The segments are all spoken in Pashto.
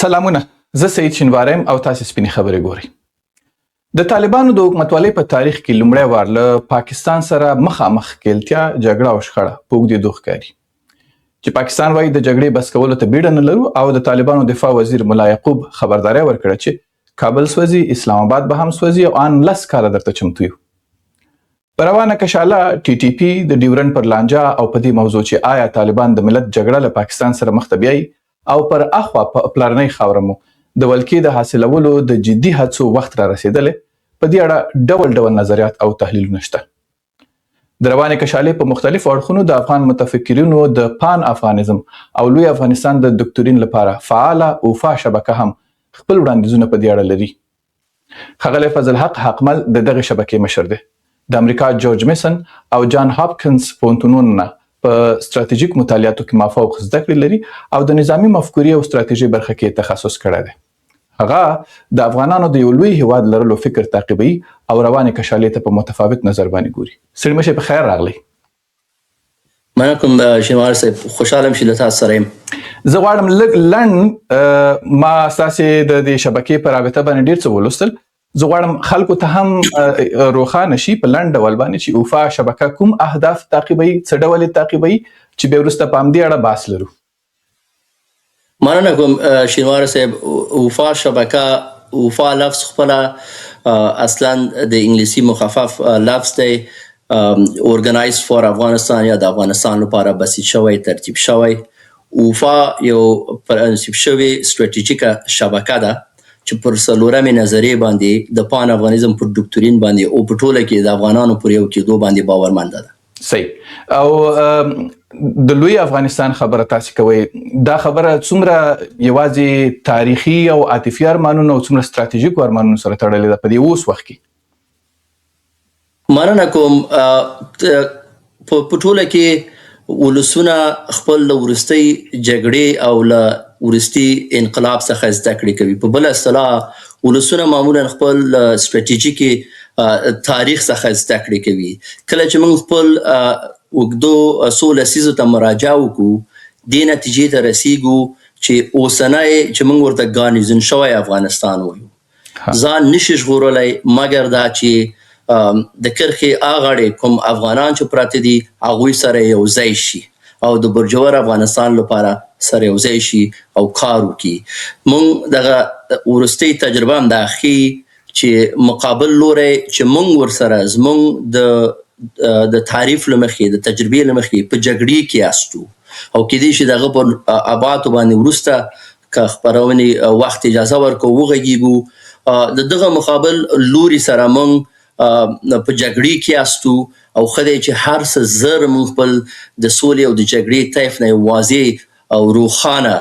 سلامونه، زه سعید شینواری یم او تاسو سپینې خبرې ګورئ. د طالبانو د حکومتوالۍ په تاریخ کې لومړی وار له پاکستان سره مخامخ ښکېلتیا، جګړه او شخړه په اوږدېدو ښکاري چې پاکستان وایي د جګړې بس کولو ته بیړه نه لرو او د طالبانو دفاع وزیر ملا یعقوب خبرداری ورکړی چې کابل سوځي، اسلام آباد به هم سوځي او آن 10 کاله درته چمتو یو. په روانه کشاله، ټي ټي پي، د ډیورنډ پر لانجه او په دې موضوع چې آیا طالبان د ملت جګړه له پاکستان سره مخته بیایي او پر اخوا په پلرنۍ خاوره مو د ولکې د حاصلولو د جدي هڅو وخت را رسېدلی، په دې اړه ډول ډول نظریات او تحلیلونه شته. د روانې کشالې په مختلفو اړخونو د افغان متفکرینو د پان افغانیزم او لوی افغانستان د دکتورین لپاره فعاله اوفا شبکه هم خپل وړاندیزونه په دې اړه لري. ښاغلی فضل حق حقمل د دغې شبکې مشر دی. د امریکا جورج میسن او جان هاپکنز پوهنتونونو نه په ستراتیژیک مطالعاتو کې مافوق زده کړې لري او د نظامي مفکورې او ستراتیژۍ برخه کې تخصص کړی دی. هغه د افغانانو د یو لوی هیواد لرلو فکر تعقیبوي او روانې کشالې ته په متفاوت نظر باندې ګوري. ستړي مه شئ، په خیر راغلی. مننه کوم شینوار صاحب، خوشاله یم چې له تاسو سره یم. زه غواړم لږ لنډ، ما ستاسې د دې شبکې په رابطه باندې ډیر څه ولوستل، زه غواړم خلکو ته هم روښانه شي په لنډ ډول باندې چې اوفا شبکه کوم اهداف تعقیبوي، څه ډول یې تعقیبوي، چې بیا وروسته په همدې اړه بحث لرو. مننه کوم شینوار صاحب. اوفا شبکه، اوفا لفظ خپله اصلا د انګلیسي مخفف لفظ دی، Organized for Afghanistan یا د افغانستان لپاره بسیج شوی، ترتیب شوی. اوفا یو پرنسیب شوی ستراتیژیکه شبکه ده چې پر څلورمې نظریې باندې، د پان افغانیزم پر دکتورین باندې او په ټوله کې د افغانانو پر یو کېدو باندې باورمنده ده. صحیح. او د لوی افغانستان خبره تاسو کوئ، دا خبره څومره یوازې تاریخي او عاطفي ارمانونو او څومره ستراتیژیکو ارمانونو سره تړلې ده په دې اوس وخت کې؟ مننه کوم. په ټوله کې ولسونه خپل له وروستۍ جګړې او له وروستي انقلاب څخه زده کړې کوي. په بله اصطلاح، ولسونه معمولا خپل له ستراتیژیکي تاریخ څخه زده کړې کوي. کله چې موږ خپل اوږدو څو لسیزو ته مراجعه وکړو، دې نتیجې ته رسیږو چې اوسنی، چې موږ ورته ګارنیزون شوی افغانستان وایو، ځان نشي ژغورلی مګر دا چې د کرښې اغاړې کوم افغانان چې پراته دي، هغوی سره یو ځای شي او د برجور افغانستان لپاره سره یو ځای شي او کار وکړي. موږ دغه وروستۍ تجربه هم دا ښیي چې مقابل لوری چې موږ ورسره زموږ د تعریف له مخې، د تجربې له مخې په جګړې کې یاستو او کېدای شي دغه پر ابعادو باندې وروسته که خپرونې وخت اجازه ورکړو وغږیږو، د دغه مقابل لوري سره موږ په جګړې کې یاستو او ښه دی چې هر څه زر موږ خپل د سولې او د جګړې طیف نه یو واضح او روښانه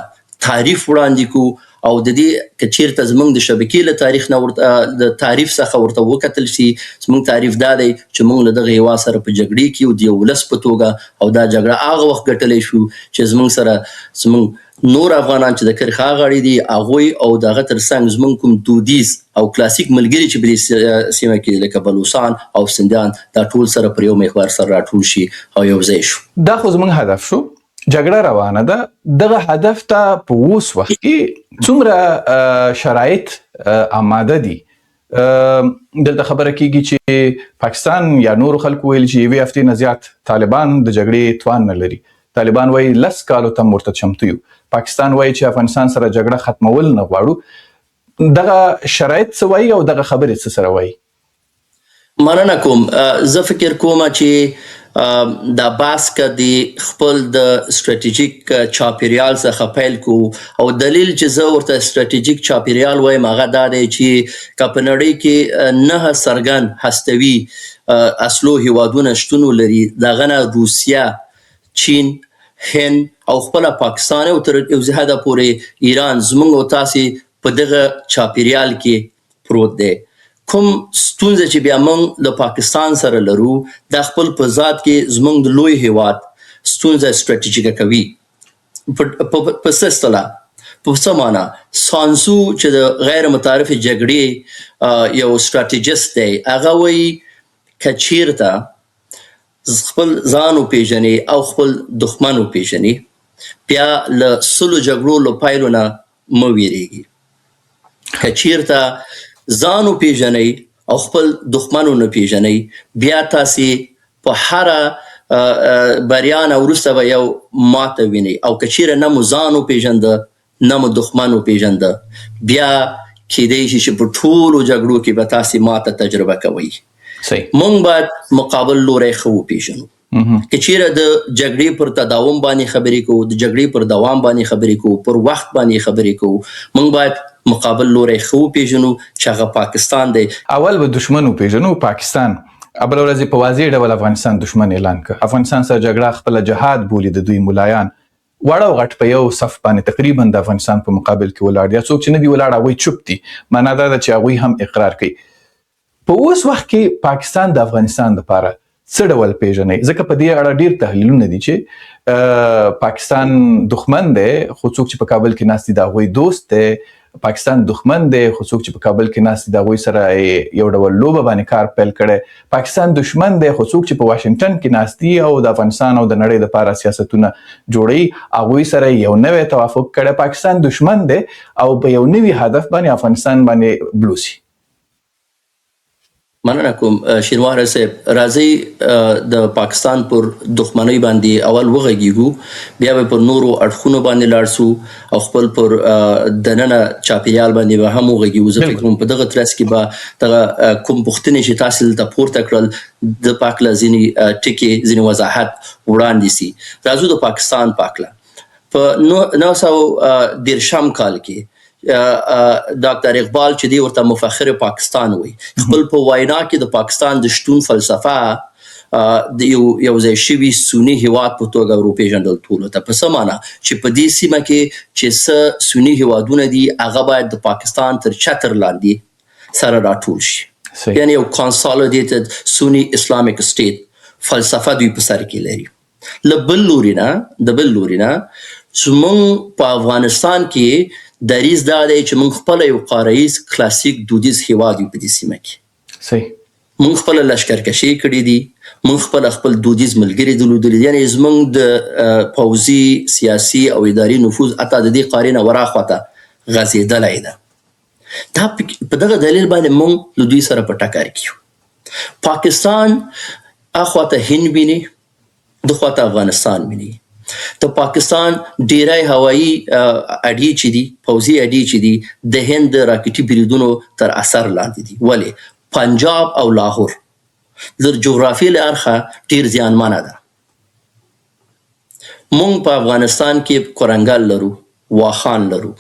تعریف وړاندې کړو. او د دې که چیرته زموږ د شبکې له تاریخ نه ورته، د تعریف څخه ورته وکتل شي، زموږ تعریف دا دی چې موږ له دغه هیواد سره په جګړې کې یو د یو ولس په توګه او دا جګړه هغه وخت ګټلی شو چې زموږ سره زموږ نور افغانان چې د کرښې غاړې دي، هغوی او د هغه ترڅنګ زموږ کوم دودیز او کلاسیک ملګري چې په دې سیمه کې لکه بلوڅان او سندیان، دا ټول سره پر یو محور سره راټول شي او یو ځای شو. دا خو زموږ هدف شو. جګړه روانه ده، دغه هدف ته په اوس وخت کې څومره شرایط آماده دي؟ دلته خبره کیږي چې پاکستان یا نورو خلکو ویل چې یوې هفتې نه زیات طالبان د جګړې توان نه لري. طالبان وایي 10 کالو ته ورته چمتو یو. پاکستان وایي چې افغانستان سره جګړه ختمول نه غواړو. دغه شرایط څه وایي او دغه خبرې څه سره وایي؟ مننه کوم. زه فکر کوم چې دا بحث که د خپل د ستراتیژیک چاپیریال څخه پیل کو او دلیل چې زه ورته ستراتیژیک چاپیریال وایم هغه دا دی چې که په نړۍ کې نه څرګند هستوي اصلو هیوادونه شتون ولري، دغه نه روسیه، چین، هند او خپله پاکستان او تر یو حده پورې ایران زموږ او تاسې په دغه چاپیریال کې پروت دی. کوم ستونزه چې بیا موږ له پاکستان سره لرو، دا خپل په ذات کې زموږ د لوی هیواد ستونزه ستراتیژیکه کوي. په څه اصطلاح، په څه معنا؟ سانسو چې د غیر متعارف جګړې یو ستراتیژیست دی، هغه وایي که چیرته خپل ځان وپیژني او خپل دښمن وپیژني، بیا له 100 جګړو له پایلو نه مه ویریږئ. که چیرته ځان وپیژنئ او خپل دښمن ونه پیژنئ، بیا تاسې په هره بریا نه وروسته به یو ماته وینئ، او که چیرې نه مو ځان وپیژنده نه مو دښمن وپیژنده، بیا کیدای شي چې په ټولو جګړو کې به تاسې ماته تجربه کوئ. مونږ باید مقابل لوری ښه وپیژنو. که چیرې د جګړې پر تداوم باندې خبرې کوو، د جګړې پر دوام باندې خبرې کوو، پر وخت باندې خبرې کوو، مونږ باید مقابل لوری ښه وپیژنو چې هغه پاکستان دی. اول به دښمن وپیژنو، پاکستان. بله ورځ یې په واضح ډول افغانستان دښمن اعلان کړ. افغانستان سره جګړه خپله جهاد بولي د دوی ملایان. واړه او غټ په یو صف باندې تقریبا د افغانستان په مقابل کې ولاړ دي. څوک چې نه دي ولاړ هغوی چوپ دي، معنا دا ده چې هغوی هم اقرار کوي. په اوس وخت کې پاکستان د افغانستان لپاره څه ډول پیژنئ؟ ځکه په دې اړه ډیر تحلیلونه دي چې پاکستان دښمن دی خو څوک چې په کابل کې ناست دي د هغوی دوست دی، پاکستان دښمن دی خو څوک چې په کابل کې ناست دي د هغوی سره یو ډول لوبه باندې کار پیل کړی، پاکستان دښمن دی خو څوک چې په واشنګټن کې ناست دي او د افغانستان او د نړۍ لپاره سیاستونه جوړوي هغوی سره یو نوی توافق کړی، پاکستان دښمن دی او په یو نوي هدف باندې افغانستان باندې بلوسي. مننه کوم شینواری صاحب. راځئ د پاکستان پر دښمنۍ باندې اول وغږیږو، بیا به پر نورو اړخونو باندې لاړ سو او خپل پر دننه چاپیریال باندې به هم وغږیږو. زه فکر کوم په دغه ترڅ کې به دغه کوم پوښتنې چې تاسې دلته پورته کړل د په هکله ځینې ټکي، ځینې وضاحت وړاندې سي. راځو د پاکستان په هکله. په 1930 کال کې ډاکټر اقبال چې دی ورته مفخر پاکستان وایي، خپل په وینا کې د پاکستان د شتون فلسفه د یو ځای شوي سني هیواد په توګه وروپېژندل ټولو ته. په څه معنا چې په دې سیمه کې چې څه سني هیوادونه دي هغه باید د پاکستان تر چتر لاندې سره راټول شي، یعنی یو consolidated Sunni Islamic state فلسفه دوی په سر کې لري. له بل لوري نه، د بل لوري نه زموږ په افغانستان کې دریځ دا دی چې موږ خپله یو قاره ییز کلاسیک دودیز هیواد یو په دې سیمه کې. موږ خپله لشکرکشي کړې دي، موږ خپله خپل دودیز ملګري درلودلي دي، یعنې زموږ د پوځي، سیاسي او اداري نفوذ حتی د دې قارې نه وراخواته غځېدلی ده. دا په دغه دلیل باندې موږ له دوی سره په ټکر کې یو. پاکستان اخواته هند ویني، دخواته افغانستان ویني. د پاکستان ډیری هوایي اډې چې دي، پوځي اډې چې دي، د هند د راکټي بریدونو تر اثر لاندې دي. ولې؟ پنجاب او لاهور د جغرافیې له اړخه ډیر زیانمنه ده. مونږ په افغانستان کې کورنګل لرو، واخان لرو،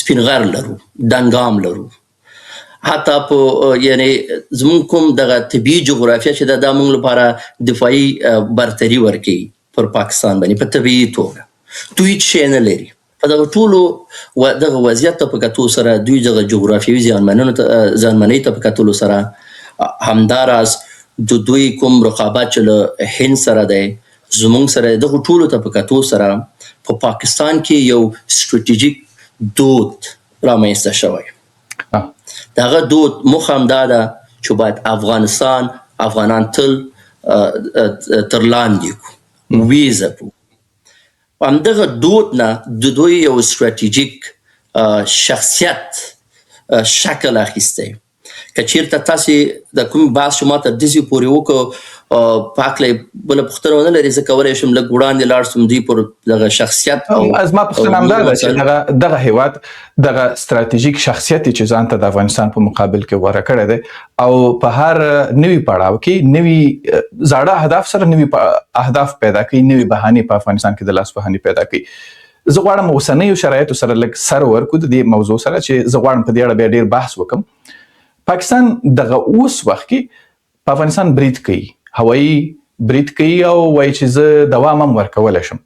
سپینغر لرو، دنګام لرو، حتی په یعنی زمونږ کوم دغه طبیعي جغرافیه چې ده، دا مونږ لپاره دفاعي برتري ورکوي پر پاکستان باندې په طبیعي توګه. دوی هیڅ شی نه لري. په دغه ټولو دغه وضعیت ته په کتو سره، دوی دغه جغرافیوي زیانمنۍ ته په کتلو سره، همداراز د دوی کوم رقابت چې له هند سره دی، زمونږ سره، دغو ټولو ته په کتو سره په پاکستان کې یو ستراتیژیک دود رامنځته شوی. دغه دود موخه هم دا ده چې باید افغانستان، افغانان تل تر لاندې کړو، ویې ځپو. همدغه دود نه د دوی یو ستراتیژیک شخصیت شکل اخیستی. که چیرته تاسې د کوم بحث چې ما تر دې ځای پورې وکړو په هکله یې بله پوښتنه ونه لري، زه کولی شم لږ وړاندې لاړ شم دوی پر دغه شخصیت او زما پوښتنه همدا ده چې دغه هیواد دغه ستراتیژیک شخصیت چې ځان ته د افغانستان په مقابل کې غوره کړی دی او په هر نوي پړاو کې نوي زاړه اهداف سره نوي اهداف پیدا کوي، نوي بهانې په افغانستان کې د لاس وهنې پیدا کوي. زه غواړم اوسنیو شرایطو سره لږ سر ورکړو د دې موضوع سره چې زه غواړم په دې اړه بیا ډیر بحث وکړم. پاکستان دغه اوس وخت کې په افغانستان برید کوي، هوایي برید کوي او وایي چې زه دوام هم ورکولی شم.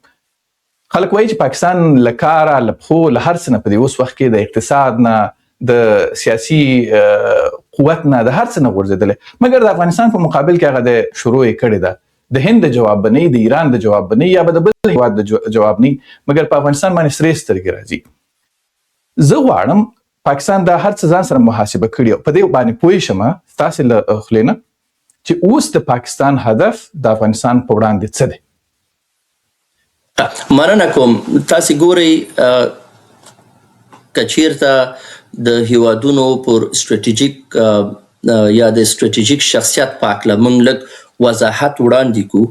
خلک وایي چې پاکستان له کاره، له پښو، له هر څه نه په دې اوس وخت کې د اقتصاد نه، د سیاسي قوت نه، د هر څه نه غورځېدلی، مګر د افغانستان په مقابل کې هغه د شروع یې کړې ده. د هند د جواب به نه، د ایران د جواب به نه، یا به د بل هیواد د جواب نه، مګر په افغانستان باندې سرې سترګې راځي. زه غواړم پاکستان دا هر څه ځان سره محاسبه کړي او په دې باندې پوه شم ستاسې له خولې نه چې اوس د پاکستان هدف د افغانستان په وړاندې څه دی؟ مننه کوم. تاسې ګورئ که چیرته د هیوادونو پر ستراتیژیک یا د ستراتیژیک شخصیت په هکله موږ لږ وضاحت وړاندې کو،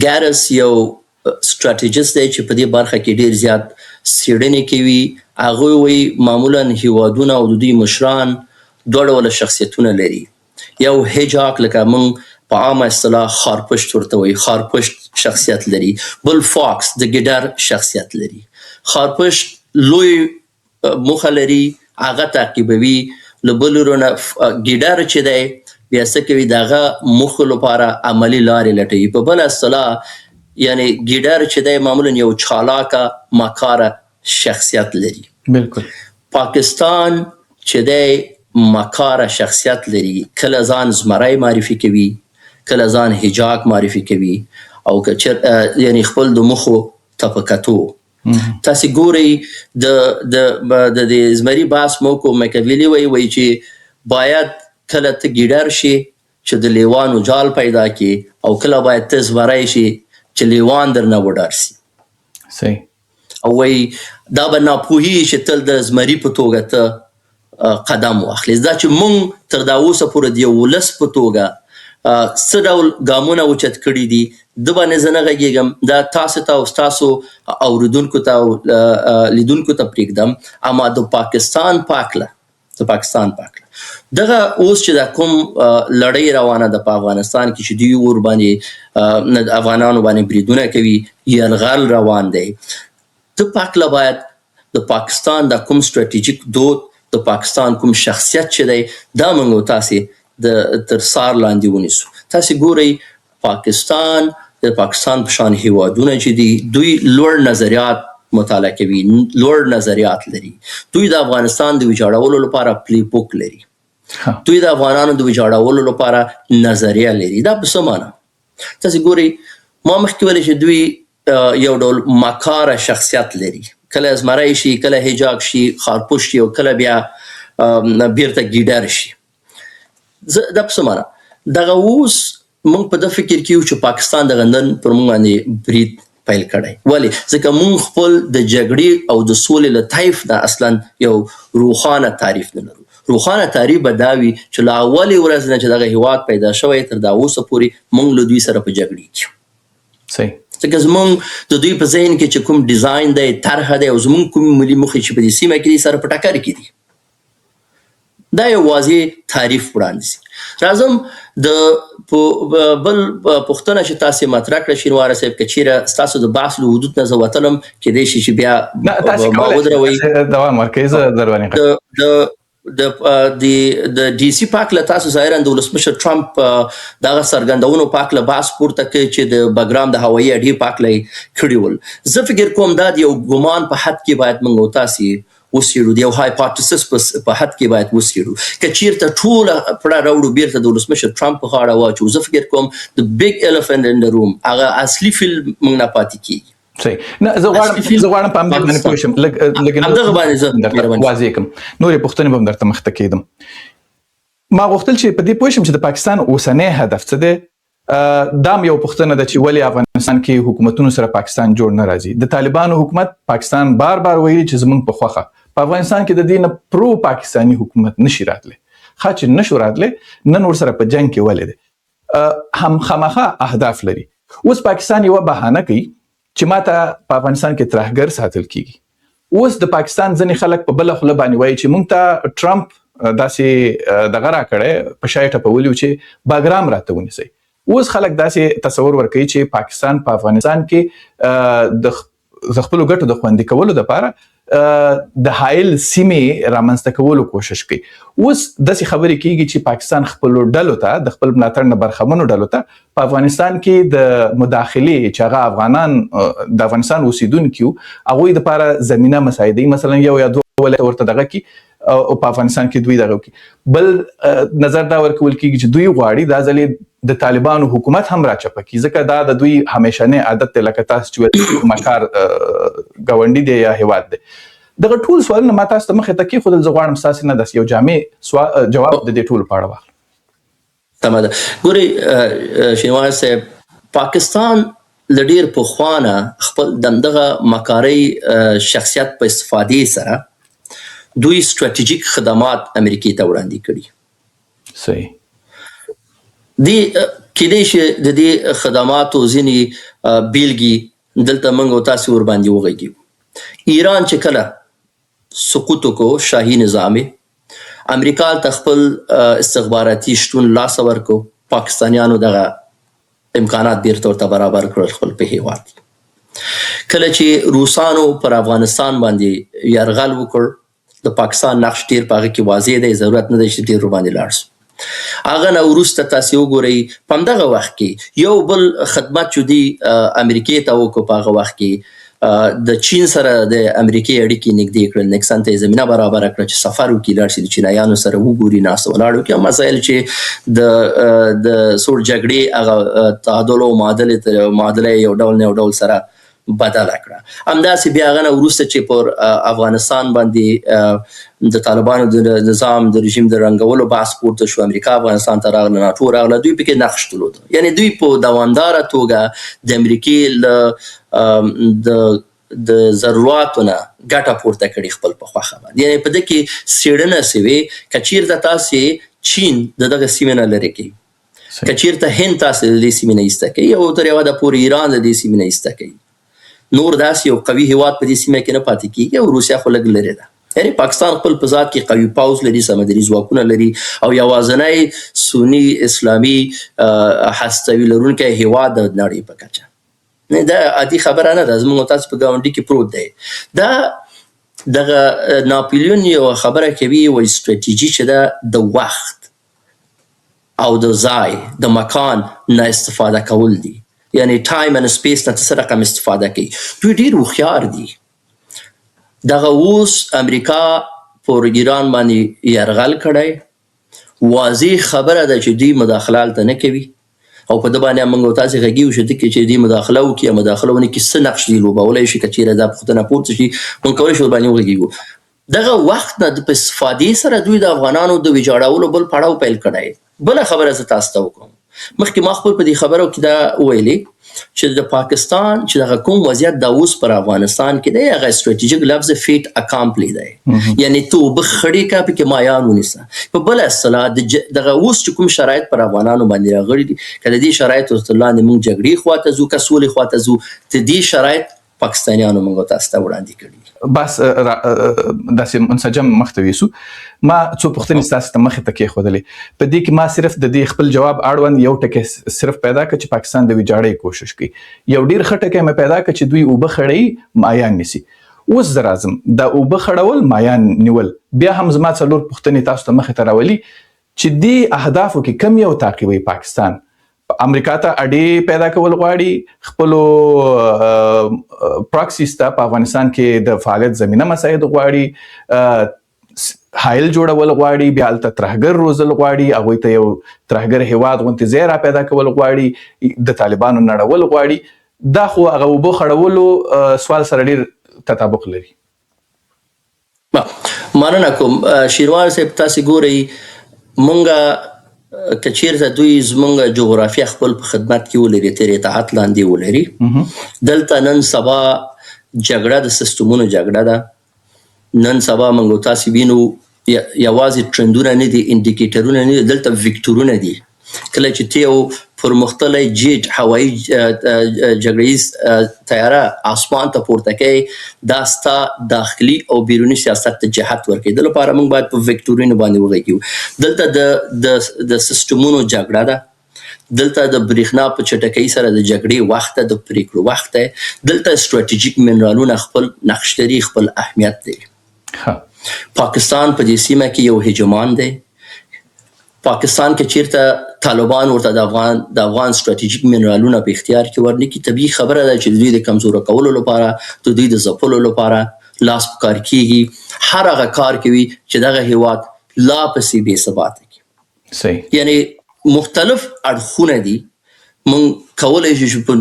ګارس یو ستراتیژیست دی چې په دې برخه کې ډیر زیات څېړنې کوي. هغه وایي معمولا هیوادونه او د دوی مشران دوه ډوله شخصیتونه لري. یو هیجاک، لکه موږ په عامه اصطلاح خارپشت ورته وایي، خارپشت شخصیت لري. بل فاکس، د ګیډر شخصیت لري. خارپشت لوی موخه لري، هغه تعقیبوي. له بل لوري نه ګیډر چې دی بیا څه کوي؟ د هغه موخو لپاره عملي لارې لټوي. په بله اصطلاح یعنی ګیډر چې دی معمولا یو چالاکه مکاره شخصیت لري. بالکل. پاکستان چې دی مکاره شخصیت لري، کله ځان زمری معرفي کوي، کله ځان هیجاک معرفي کوي، او که یعنی خپل د موخو ته په کتو. تاسې ګورئ د د د دې زمري بحث مو کو، میکاویلي وایي چې باید کله ته ګیډر شې چې د لیوانو جال پیدا کړي، او کله باید ته زمری شې چې لیوان درنه وډار سي. صحیح. او وایي دا به ناپوهي چې تل د زمري په توګه ته قدم واخلې. دا چې مونږ تر دا اوسه پورې د یو ولس په توګه څه ډول ګامونه اوچت کړي دي، ده باندې زه نه غږېږم، دا تاسو ته او ستاسو اورېدونکو ته او لیدونکو ته پرېږدم. اما د پاکستان په هکله، د پاکستان په هکله دغه اوس چې دا کوم لړۍ روانه ده په افغانستان کې چې دوی ور باندې افغانانو باندې بریدونه کوي، یرغل روان دی، د په هکله باید د پاکستان دا کوم ستراتیژیک دود، د پاکستان کوم شخصیت چې دی، دا موږ تاسې د تر څار لاندې ونیسو. تاسې ګورئ پاکستان، د پاکستان په شان هیوادونه چې دي، دوی لوړ نظریات مطالعه کوي، لوړ نظریات لري. دوی د افغانستان د ویجاړولو لپاره پلی بوک لري، دوی د افغانانو د ویجاړولو لپاره نظریه لري. دا په څه معنا؟ تاسې ګورئ ما مخکې ویل چې دوی یو ډول مکاره شخصیت لري، کله زمری شي، کله هیجاک شي، خارپوش شي، او کله بیا بیرته ګیډر شي. زه دا په څه معنا؟ دغه اوس موږ په ده فکر کې یو چې پاکستان دغه نن پر موږ باندې برید پیل کړی. ولې؟ ځکه موږ خپل د جګړې او د سولې له طیف نه اصلا یو روښانه تعریف نه لرو. روښانه تعریف به دا وي چې له اولې ورځې نه چې دغه هیواد پیدا شوی تر دا اوسه پورې موږ له دوی سره په جګړې کې یو. صحیح. ځکه زموږ د دوی په ذهن کې چې کوم ډیزاین دی، طرحه دی، او زموږ کوم ملي موخې چې په دې سیمه کې دي سره په ټکر کې دي. دا یو واضح تعریف وړاندې سي. راځم د بل پوښتنه چې تاسې مطرح کړه شینواری صاحب، که چیرې ستاسو د بحث له حدود نه زه وتلم، کېدای شي چې بیا نه تاسې ما کولی شئ ودروئ. دوام ورکړئ، زه در باندې غږ د د د ډي سي په هکله تاسو ظاهراً د ولسمشر ټرمپ دغه څرګندونو په هکله بحث پورته کړ چې د بګرام د هوایي اډې په هکله یې کړي ول. زه فکر کوم دا د یو ګمان په حد کې باید موږ او تاسې وڅېړو، د یو هایپوتیسس په حد کې باید وڅېړو. که چیرته ټوله پړه راوړو بیرته د ولسمشر ټرمپ په غاړه واچو، زه فکر کوم د big elephant in the room، هغه اصلي فیل موږ نه پاتې کېږي. صحیح. نه زه غواړم، زه غواړم په همدې باندې پوه شم، لږ لږ همدغه باندې زه درته مهرباني. واضح کړم، نورې پوښتنې به هم درته مخته کېدم. ما غوښتل چې په دې پوه شم چې د پاکستان اوسنی هدف څه دی. دا هم یو پوښتنه ده چې ولې افغانستان کې حکومتونو سره پاکستان جوړ نه راځي. د طالبانو حکومت پاکستان بار بار ویلي چې زمونږ په خوښه په افغانستان کې د دې نه پرو پاکستاني حکومت نشي راتلی. ښه چې نشو راتلی، نن ورسره په جنګ کې ولې دی؟ هم خامخا اهداف لري. اوس پاکستان یوه بهانه کوي چې ماته په افغانستان کې ترهګر ساتل کیږي. اوس د پاکستان ځینې خلک په بله خوله باندې وایي چې مونږ ته ټرمپ داسې دغه راکړی، په شا یې ټپولي و چې باګرام راته ونیسئ. اوس خلک داسې تصور ورکوي چې پاکستان په افغانستان کې د خپلو ګټو د خوندي کولو دپاره د حایل سیمې رامنځته کولو کوشش کوي. اوس داسې خبرې کیږي چې پاکستان خپلو ډلو ته، د خپل ملاتړ نه برخمنو ډلو ته په افغانستان کې د مداخلې چې هغه افغانان، د افغانستان اوسیدونکي وو، هغوی دپاره زمینه مساعدوي. مثلا یو یا دوه ولایت ورته دغه کړي او په افغانستان کې دوی دغه وکړي. بل نظر دا ورکول کیږي چې دوی غواړي دا ځلې د طالبانو حکومت هم راچپه کړي، ځکه دا د دوی همیشنی عادت دی، لکه تاسو چې ویل مکار ګاونډي دی یا هیواد دی. دغه ټول سوالونه ما تاسو ته مخې ته کېښودل. زه غواړم ستاسې نه داسې یو جامع جواب د دې ټولو په اړه واخلم. سمه ده. ګورئ شینواری صاحب، پاکستان له ډیر پخوا نه خپل دمدغه مکارۍ شخصیت په استفادې سره دوی ستراتیژیک خدمات امریکې ته وړاندې کړي. صحیح. دی کېدای شي د دې خدماتو ځینې بیلګې دلته موږ او تاسې ورباندې وغږیږو. ایران چې کله سقوط وکړو، شاهي نظام یې، امریکا هلته خپل استخباراتي شتون لاسه ورکړو، پاکستانیانو دغه امکانات بیرته ورته برابر کړل خپل په هیواد کې. کله چې روسانو پر افغانستان باندې یرغل وکړ، د پاکستان نقش ډیر په هغه کې واضح دی، ضرورت نه دی چې ډیر ورباندې لاړ شو. هغه نه وروسته تاسې وګورئ په همدغه وخت کې یو بل خدمت چې دوی امریکې ته وکړ په هغه وخت کې د چین سره د امریکې اړیکې نږدې کړل، نیکسن ته یې زمینه برابره کړه چې سفر وکړي، لاړ شي د چینایانو سره وګوري، ناست ولاړ وکړي، او مسایل چې د د سوړ جګړې هغه تعادل او معادله یو ډول نه یو ډول سره بدله کړه. همداسې بیا هغه نه وروسته چې پر افغانستان باندې د طالبانو د نظام د رژیم د رنګولو بحث پورته شو، امریکا افغانستان ته راغله، ناټو راغله، دوی پکې نقش درلود. یعنی دوی په دوامداره توګه د امریکې له د د ضروراتو نه ګټه پورته کړې خپل په خوښه باندې. یعنی په دې کې څېړنه سوې که چیرته تاسې چین د دغه سیمې نه لرې کوي، که چیرته هند تاسې د دې سیمې نه ایسته کوي، او تر یوه حده پورې ایران د دې سیمې نه ایسته کوي، نور داسې یو قوي هیواد په دې سیمه کې نه پاتې کیږي، او روسیا خو لږ لرې ده. یعنی پاکستان خپل په ذات کې قوي پوځ لري، سمندري ځواکونه لري، او یوازنی سني اسلامي هستوي لرونکی هیواد د نړۍ په کچه. نه، دا عادي خبره نه ده، زموږ تاسو په ګاونډي کې پروت دی. دا دغه ناپلیون یو خبره کوي، وایي ستراتیژي چې ده د وخت او د ځای د مکان نه استفاده کول دي، یعنی time and space نه څه رقم استفاده کوي. دوی ډیر هوښیار دي. دغه اوس امریکا پر ایران باندې یرغل کړی، واضح خبره ده چې دوی مداخله هلته نه کوي، او په ده باندې هم موږ او تاسې غږیږو چې ده کې چې دوی مداخله وکړي یا مداخله ونه کړي څه نقش دوی لوبولی شي. که چېرې دا پوښتنه پورته شي موږ کولی شو ورباندې وغږیږو. دغه وخت نه په استفادې سره دوی د افغانانو د ویجاړولو بل پړاو پیل کړی. بله خبره زه تاسو ته وکړم، مخکې ما خپل په دې خبرو کې دا وویلې چې د پاکستان چې دغه کوم وضعیت دا اوس پر افغانستان کې دی، هغه ستراتیژیک لفظ fait accompli دی، یعنی ته اوبه خړې که پکې مایان ونیسه. په بله اصطلاح دغه اوس چې کوم شرایط پر افغانانو باندې راغلي دي، که د دې شرایطو تر لاندې موږ جګړې خواته ځو که سولې خواته ځو، د دې شرایط پاکستانیانو موږ تاسو ته وړاندې کړي. بس داسې منسجم مخته ویسو. ما څو پوښتنې ستاسو ته مخې ته کېښودلې، په دې کې ما صرف د دې خپل جواب اړوند یو ټکی صرف پیدا کړ چې پاکستان د ویجاړۍ کوشش کوي. یو ډیر ښه ټکی مې پیدا کړ چې دوی اوبه خړوي مایان نیسي. اوس زه راځم دا اوبه خړول مایان نیول، بیا هم زما څلور پوښتنې تاسو ته مخې ته راولي چې دې اهدافو کې کم یو تعقیبوي. پاکستان امریکا ته اډې پیدا کول غواړي، خپلو پراکسیز ته په افغانستان کې د فعالیت زمینه مساعد غواړي، حایل جوړول غواړي، بیا هلته ترهګر روزل غواړي، هغوی ته یو ترهګر هیواد غوندې ځای را پیدا کول غواړي، د طالبانو نړول غواړي. دا خو هغه اوبه خړولو سوال سره ډیر تطابق لري. مننه کوم شیروان صاحب. تاسې ګورئ مونږه که چیرته دوی زمونږ جغرافیه خپل په خدمت کې ولري، تر اطاعت لاندې ولري، دلته نن سبا جګړه د سیستمونو جګړه ده. نن سبا موږ تاسې وینو یوازې ټرندونه نه دي، انډیکیټرونه نه دي، دلته وکټورونه دي. کله چې ته یو پرمختللی جیټ هوایي جګړه ییز طیاره آسمان ته پورته کوي، دا ستا داخلي او بیروني سیاست ته جهت ورکوي. د لپاره موږ باید په وکټورونو باندې وغږیږو. دلته د د د سیستمونو جګړه ده، دلته د برېښنا په چټکۍ سره د جګړې وخت ده، د پرېکړو وخت دی. دلته ستراتیژیک منرالونه خپل نقش لري، خپل اهمیت لري. پاکستان په دې سیمه کې یو هجمان دی. پاکستان کې چیرته طالبان ورته د افغان ستراتیژیک منرالونه په اختیار کې ورنکړي، طبیعي خبره ده چې د دوی د کمزوره کولو لپاره، د دوی د ځپلو لپاره لاس په کار کیږي. هر هغه کار کوي چې دغه هیواد لا پسې بې ثباته کړي. یعنی مختلف اړخونه دي، مونږ کولی شو چې په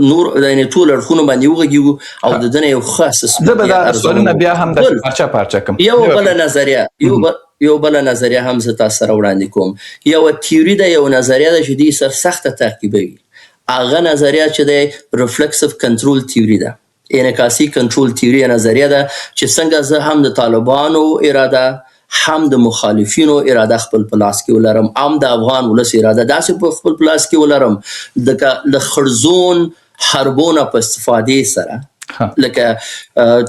نور یعنی ټول اړخونو باندې وغږیږو او د ده نه یو ښه assessment زه به دا یا ارزونه سوالونه بیا هم داسې بل پارچه پارچه کړم. یو بله نظریه، یو بله نظریه هم زه تاسو سره وړاندې کوم. یوه تیوري ده، یو نظریه ده چې دوی سر سخته تعقیبوي. هغه نظریه چې دی reflexive control theory ده، انعکاسي کنټرول تیوري نظریه ده چې څنګه زه هم د طالبانو اراده، هم د مخالفینو اراده خپل په لاس کې ولرم، هم د افغان ولس اراده داسې په خپل په لاس کې ولرم لکه له خړزون حربو نه په استفادې سره، لکه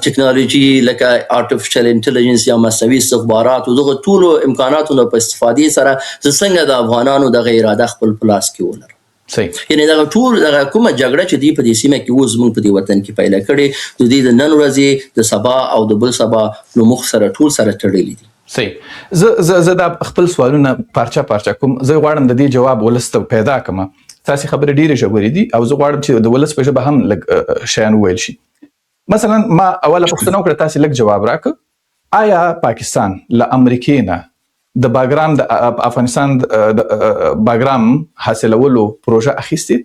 ټکنالوژي، لکه artificial intelligence یا مصنوعي استخبارات او دغه ټولو امکاناتو نه په استفادې سره زه څنګه د افغانانو دغه اراده خپل په لاس کې ولرم. صحیح. یعنی دغه ټول دغه کومه جګړه چې دی په دې سیمه کې اوس زموږ په دې وطن کې پیله کړې، د دې د نن ورځې، د سبا او د بل سبا نو موخ سره ټول سره تړلي دي. صحیح. زه زه زه دا خپل سوالونه پارچه پارچه کوم. زه غواړم د دې جواب ولس ته پیدا کړم. تاسو خبرې ډېرې ژورې دي او زه غواړم چې د ولس په ژبه هم لږ شیان وویل شي. مثلا ما اوله پوښتنه وکړه، تاسو لږ جواب راکړ. آیا پاکستان له امریکې نه د باګرام، د افغانستان د باګرام حاصلولو پروژه اخیستې؟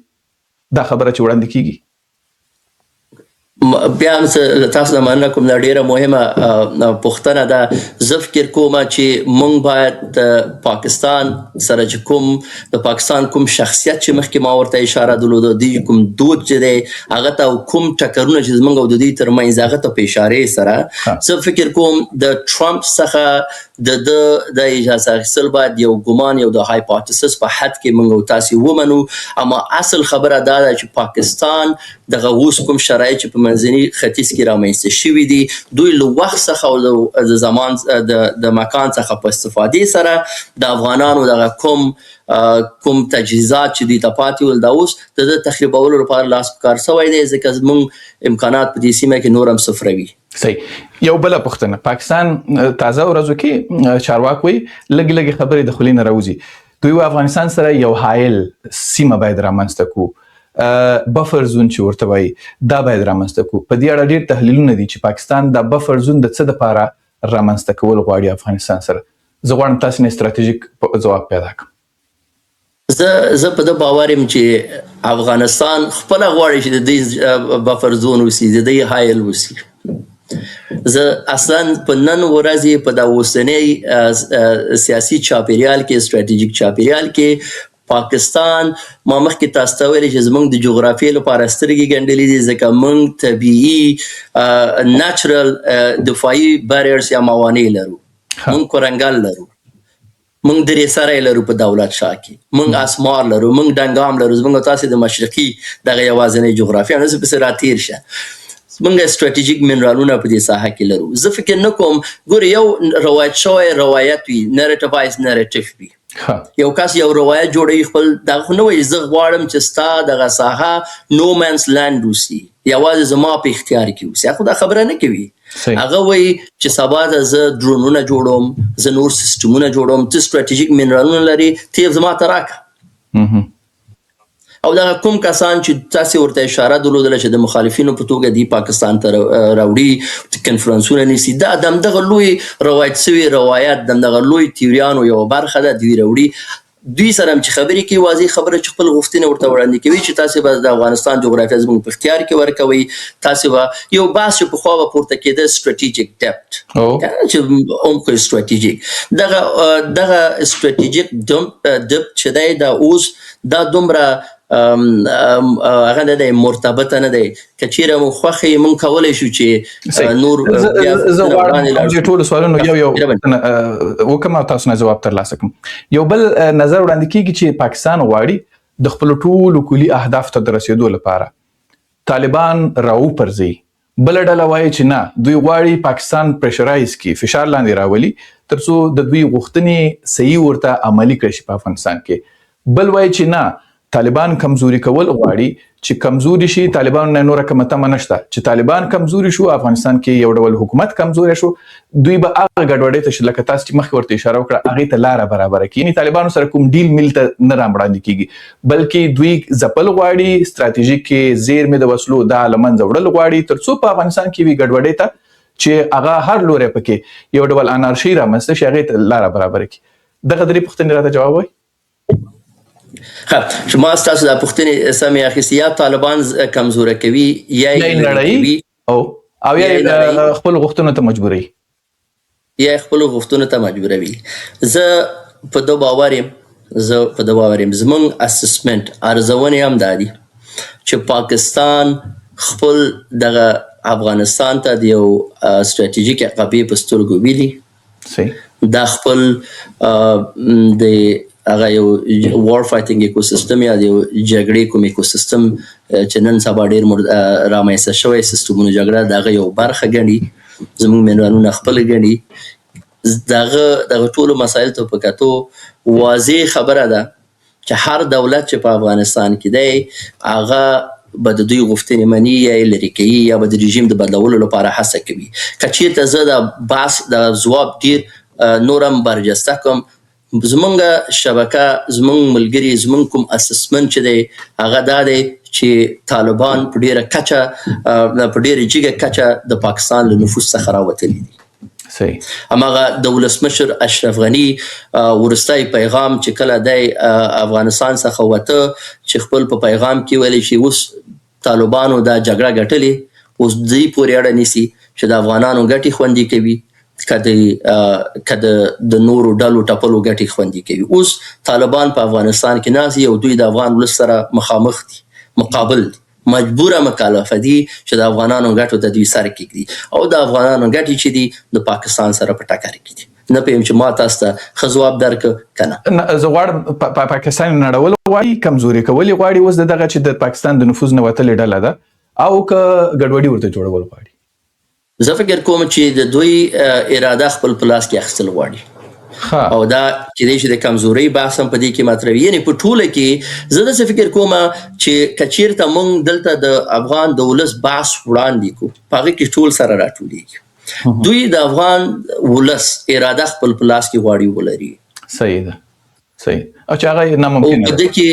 دا خبره چې وړاندې کیږي. بیا هم زه له تاسو نه مننه کوم، دا ډیره مهمه پوښتنه ده. زه فکر کوم چې مونږ باید د پاکستان سره چې کوم د پاکستان کوم شخصیت چې مخکې ما ورته اشاره درلوده، دوی کوم دود چې دی هغه ته او کوم ټکرونه چې زمونږ او د دوی ترمنځ هغه ته په اشارې سره، زه فکر کوم د ټرمپ څخه د ده د اجازه اخیستل باید یو ګمان، یو د hypothesis په حد کې مونږ او تاسې ومنو. اما اصل خبره دا ده چې پاکستان دغه اوس کوم شرایط چې په منځني ختیځ کې رامنځته شوي دي، دوی له وخت څخه او د زمان د مکان څخه په استفادې سره د افغانانو دغه کوم تجهیزات چې دوی ته پاتې ول، دا اوس د ده تخریبولو لپاره لاس په کار سوی دی، ځکه زموږ امکانات په دې سیمه کې نور هم صفروي. صحیح. یو بله پوښتنه، پاکستان تازه ورځو کې چارواکو وایي لږ لږ خبرې د خولې نه راوځي، دوی وایي افغانستان سره یو حایل سیمه باید رامنځته کړو، buffer zone چې ورته وایي دا باید رامنځته کړو. په دې اړه ډېر تحلیلونه دي چې پاکستان دا buffer zone د څه دپاره رامنځته کول غواړي افغانستان سره. زه غواړم تاسو نه ستراتیژیک ځواب پیدا کړم. زه په دې باور یم چې افغانستان خپله غواړي چې د دوی buffer zone اوسي، د دوی حایل اوسي. زه اصلا په نن ورځې په دا اوسنۍ سیاسي چاپیریال کې، ستراتیژیک چاپیریال کې پاکستان، ما مخکې تاسو ته ویلي چې زموږ د جغرافیې لپاره سترګې ګنډلې دي، ځکه موږ طبیعي natural دفاعي barriers یا موانع لرو. موږ کورنګل لرو، موږ درې سرای لرو په دولت شاه کې، موږ اسمار لرو، موږ ډنګام لرو، زموږ تاسې د مشرقي دغه یوازینۍ جغرافیه نو زه پسې راتېر شه. موږ ستراتیژیک منرالونه په دې ساحه کې لرو. زه فکر نه کوم، ګورې یو روایت شوی روایت وي، narrativize narrative وي. یو کس یو روایت جوړوي خپل، دغه خو نه وایي زه غواړم چې ستا دغه ساحه no man's land اوسي، یوازې زما په اختیار کې اوسي، هغه خو دا خبره نه کوي. هغه وایي چې سبا ته زه ډرونونه جوړوم، زه نور سیستمونه جوړوم، ته ستراتیژیک منرالونه لرې، ته یې زما ته راکړه. او دغه کوم کسان چې تاسې ورته اشاره درلودله چې د مخالفینو په توګه دی پاکستان ته راوړي، کنفرانسونه نیسي، دا د همدغه لوی روایت سوي روایت، د همدغه لوی تیوریانو یوه برخه ده، دوی راوړي. دوی سره هم چې خبرې کوي، واضح خبره چې خپل غوښتنې ورته وړاندې کوي چې تاسې به د افغانستان جغرافیه زموږ په اختیار کې ورکوئ، تاسې به یو بحث چې پخوا به پورته کېده ستراتیژیک depth، کنه چې عمق ستراتیژیک، دغه ستراتیژیک depth چې دی دا اوس دا دومره هغه نه دی، مرتبطه نه دی. که چیرې مو خوښه یې موږ کولی شو چې نور بیا زه غواړم وړاندې لاړ چې شو. ټولو سوالونو یو یو وکړم او تاسو نه ځواب ترلاسه کړم. یو بل نظر وړاندې کیږي چې پاکستان غواړي د خپلو ټولو کلي اهداف ته د رسېدو لپاره طالبان راوپرځوي. بله ډله وایي چې نه، دوی غواړي پاکستان pressurize کړي، فشار لاندې راولي ترڅو د دوی غوښتنې صحیح ورته عملي کړی شي په افغانستان کې. بل وایي چې نه، طالبان کمزوري کول غواړي چې کمزوري شي، طالبانو نه نوره کومه تمه نشته، چې طالبان کمزوري شو افغانستان کې یو ډول حکومت کمزوری شو، دوی به هغه ګډوډۍ ته چې لکه تاسو چې مخکې ورته اشاره وکړه هغې ته لاره برابره کړي. یعنی طالبانو سره کوم deal میل ته نه رامړاندې کیږي، بلکې دوی ځپل غواړي، ستراتیژیک زیرمې د وسلو دا له منځه وړل غواړي ترڅو په افغانستان کې وي ګډوډۍ ته چې هغه هر لوری پکې یو ډول انارشي رامنځته شي هغې ته لاره برابره کړي. دغه درې پوښتنې راته جواب وایي. ښه، چې ما ستاسو دا پوښتنې سمې اخیستې، یا طالبان کمزوره کوي، یا یې یا یې لرې نړوي کوي، او یا یا یې یې نړوي. خپلو غوښتنو ته مجبوروي. یا یې خپلو غوښتنو ته مجبوروي. زه په ده باور یم، زموږ assessment ارزونې هم دا دي. چې پاکستان خپل دغه افغانستان ته د یو ستراتیژیک عقبې په سترګو ویني. صحیح. دا خپل د هغه یو وار فایټینګ ایکوسیستم یا د یو جګړې کوم ایکوسیستم چې نن سبا ډیر رامنځته شوی سیستمونو جګړه، د هغه یو برخه ګڼي، زموږ منرالونه خپل ګڼي. دغه ټولو مسایل ته په کتو واضح خبره ده چې هر دولت چې په افغانستان کې دی هغه به د دوی غوښتنې مني یا یې لرې کوي یا به د رژیم د بدلولو لپاره هڅه کوي. که چیرته زه د بحث د ځواب ډیر نور هم برجسته کړم، زمونږ شبکه، زمونږ ملګري، زمونږ کوم اسسمنټ چې دی هغه دا دی چې طالبان په ډیره کچه، په ډیره جګه کچه د پاکستان له نفوذ څخه راوتلي دي. صحیح. هماغه د ولسمشر اشرف غني وروستی پیغام چې کله دی افغانستان څخه وته، چې خپل په پیغام کې ویلي چې اوس طالبانو دا جګړه ګټلې، اوس دوی پورې اړه نیسي چې د افغانانو ګټې خوندي کوي که د نورو ډلو ټپلو ګټې خوندي کوي. اوس طالبان په افغانستان کې ناست دي او دوی د افغان ولس سره مخامخ دي، مقابل دي، مجبوره مکلفه دي چې د افغانانو ګټو ته دوی سر کېږدي، او د افغانانو ګټې چې دي د پاکستان سره په ټکر کې دي. نه پوهېږم چې ما تاسو ته ښه ځواب درکړ که نه. نه، زه غواړم پاکستان نړول غواړي، کمزوري کول یې غواړي اوس د دغه چې د پاکستان د نفوذ نه وتلې ډله ده، او که ګډوډي ورته جوړول غواړي؟ زه فکر کوم چې د دوی اراده خپل په لاس کې اخیستل غواړي. او دا کېدای شي د کمزورۍ بحث هم په دې کې مطرح وي. یعنې په ټوله کې زه داسې فکر کوم چې که چیرته موږ دلته د افغان د ولس بحث وړاندې کړو، په هغه کې ټول سره راټولېږي. دوی د افغان ولس اراده خپل په لاس کې غواړي ولري. صحیح ده، صحیح. او چې هغه ناممکنه او په ده. دې کې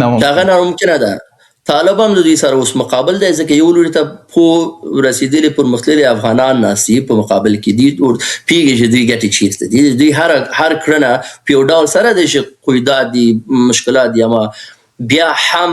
ناممکنه. هغه ناممکنه ده. طالب هم د دوی سره اوس مقابل دی، ځکه یو لوري ته پوه رسېدلي پرمختللي افغانان ناست دي په مقابل کې دي، اور پوهېږي چې دوی ګټې چیرته دي. دوی هر کړنه په یو ډول سره دی چې قیدات دي، مشکلات دي، اما بیا هم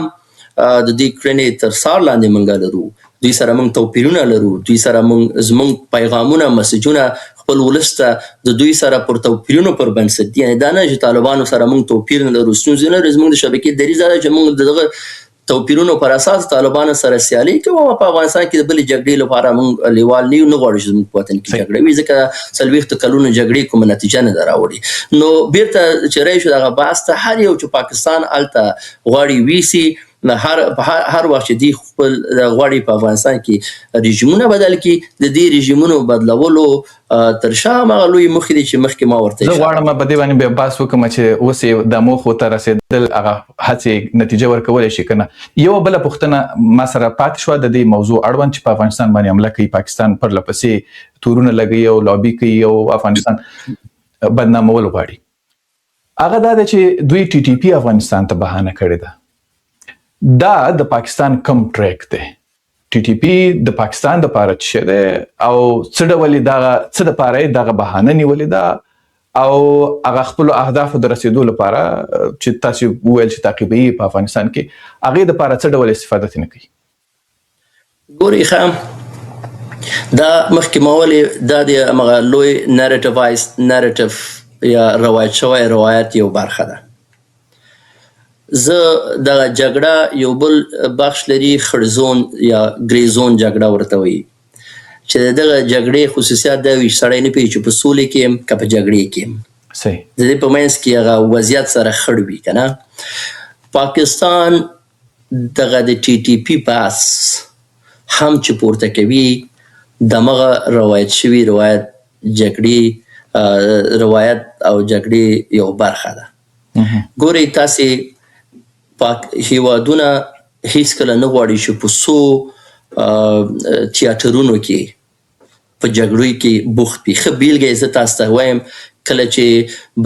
د دوی کړنې تر څار لاندې موږ لرو، دوی سره موږ توپیرونه لرو، دوی سره موږ زموږ پیغامونه، مسجونه خپل ولس ته د دوی سره پر توپیرونو پر بنسټ دي. یعنې دا نه چې طالبانو سره موږ توپیر نه لرو، ستونزې نه لرو، زموږ د شبکې دریځ دا دی چې موږ د دغه توپیرونو پر اساس طالبانو سره سیالي کوو، او په افغانستان کې د بلې جګړې لپاره موږ لیوال نه یو، نه غواړو چې زموږ په وطن کې جګړه وي، ځکه څلوېښتو کلونو جګړې کومه نتیجه نه ده راوړې. نو بیرته چې راشو دغه بحث ته، هر یو چې پاکستان هلته غواړي ویسي، هر وخت چې دوی خپل غواړي په افغانستان کې رژیمونه بدل کړي، د دې رژیمونو بدلولو تر شا هماغه لوی موخې دي چې مخکې ما ورته زه اشاره غواړم په دې باندې بیا بحث وکړم چې اوس یې د موخو ته رسېدل هغه هڅې نتیجه ورکولی شي که نه. یوه بله پوښتنه ما سره پاتې شوه د دې موضوع اړوند چې په افغانستان باندې حمله کوي، پاکستان پرله پسې تورونه لګوي او لابي کوي او افغانستان بدنامول غواړي. هغه دا ده چې دوی ټي ټي پي افغانستان ته بهانه کړې ده. دا د پاکستان کم ټریک دی. ټي ټي پي د پاکستان د پاره څه دی او څه ډول یې دغه څه د پاره یې دغه بهانه نیولې ده او هغه خپلو اهدافو د رسېدو لپاره چې تاسې وویل چې تعقیبوي په افغانستان کې، هغې د پاره څه ډول استفاده ترې نه کوي؟ ګورئ ښه، دا مخکې ما ولې دا د همغه لوی نریټیو یا روایت شوی روایت یو برخه ده. زه دغه جګړه یو بل بخش لري، خړ زون یا ګری زون جګړه ورته وایي، چې د دغه جګړې خصوصیات دا وي چې سړی نه پوهېږي چې په سولې کې یم که په جګړې کې یم. د دې په منځ کې هغه وضعیت سره خړ وي که نه. پاکستان دغه د ټي ټي پي بحث هم چې پورته کوي، دمغه روایت شوي روایت جګړې، روایت او جګړې یو برخه ده. ګورئ تاسې پاک هیوادونه هیڅکله نه غواړي چې په څو تیاترونو کې په جګړو کې بوخت وي. ښه بېلګه یې زه تاسو ته وایم، کله چې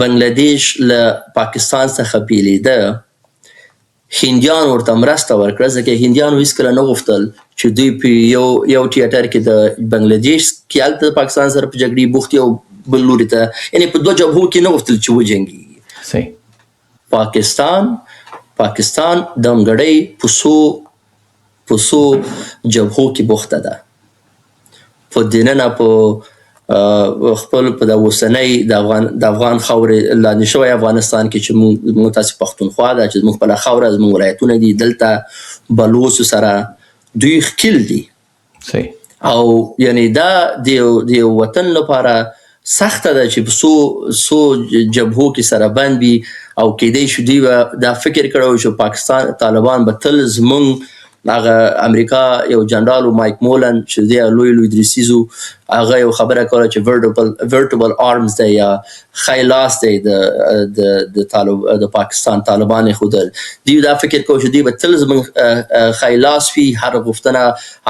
بنګلادیش له پاکستان څخه بېلېده، هندیان ورته مرسته ورکړه، ځکه هندیانو هیڅکله نه غوښتل چې دوی په یو تیاتر کې د بنګلادیش کې هلته د پاکستان سره په جګړې بوخت یو بل لوري ته، یعنې په دوه جبهو کې نه غوښتل چې وجنګېږي. پاکستان دمګړۍ په څو جبهو کې بوخته ده، په دننه په خپل په د اوسنۍ د افغان خاورې لاندې شوی افغانستان کې چې موږ تاسو پښتونخوا ده، چې زموږ خپله خاوره، زموږ ولایتونه دي، دلته بلوڅو سره دوی ښکیل دي. صحیح. او یعنی دا د یو وطن لپاره سخته ده چې په څو څو جبهو کې سره بند وي، او کېدای شي دوی به دا فکر کړی و چې پاکستان طالبان به تل زموږ هغه امریکا یو جنرال مایک مولن چې دی لوی لوی درستیز و، هغه یو خبره کوله چې vertebral arms دی یا ښی لاس دی د پاکستان طالبان یې ښودل. دوی دا فکر کوو چې دوی به تل زموږ ښی لاس وي، هر غوښتنه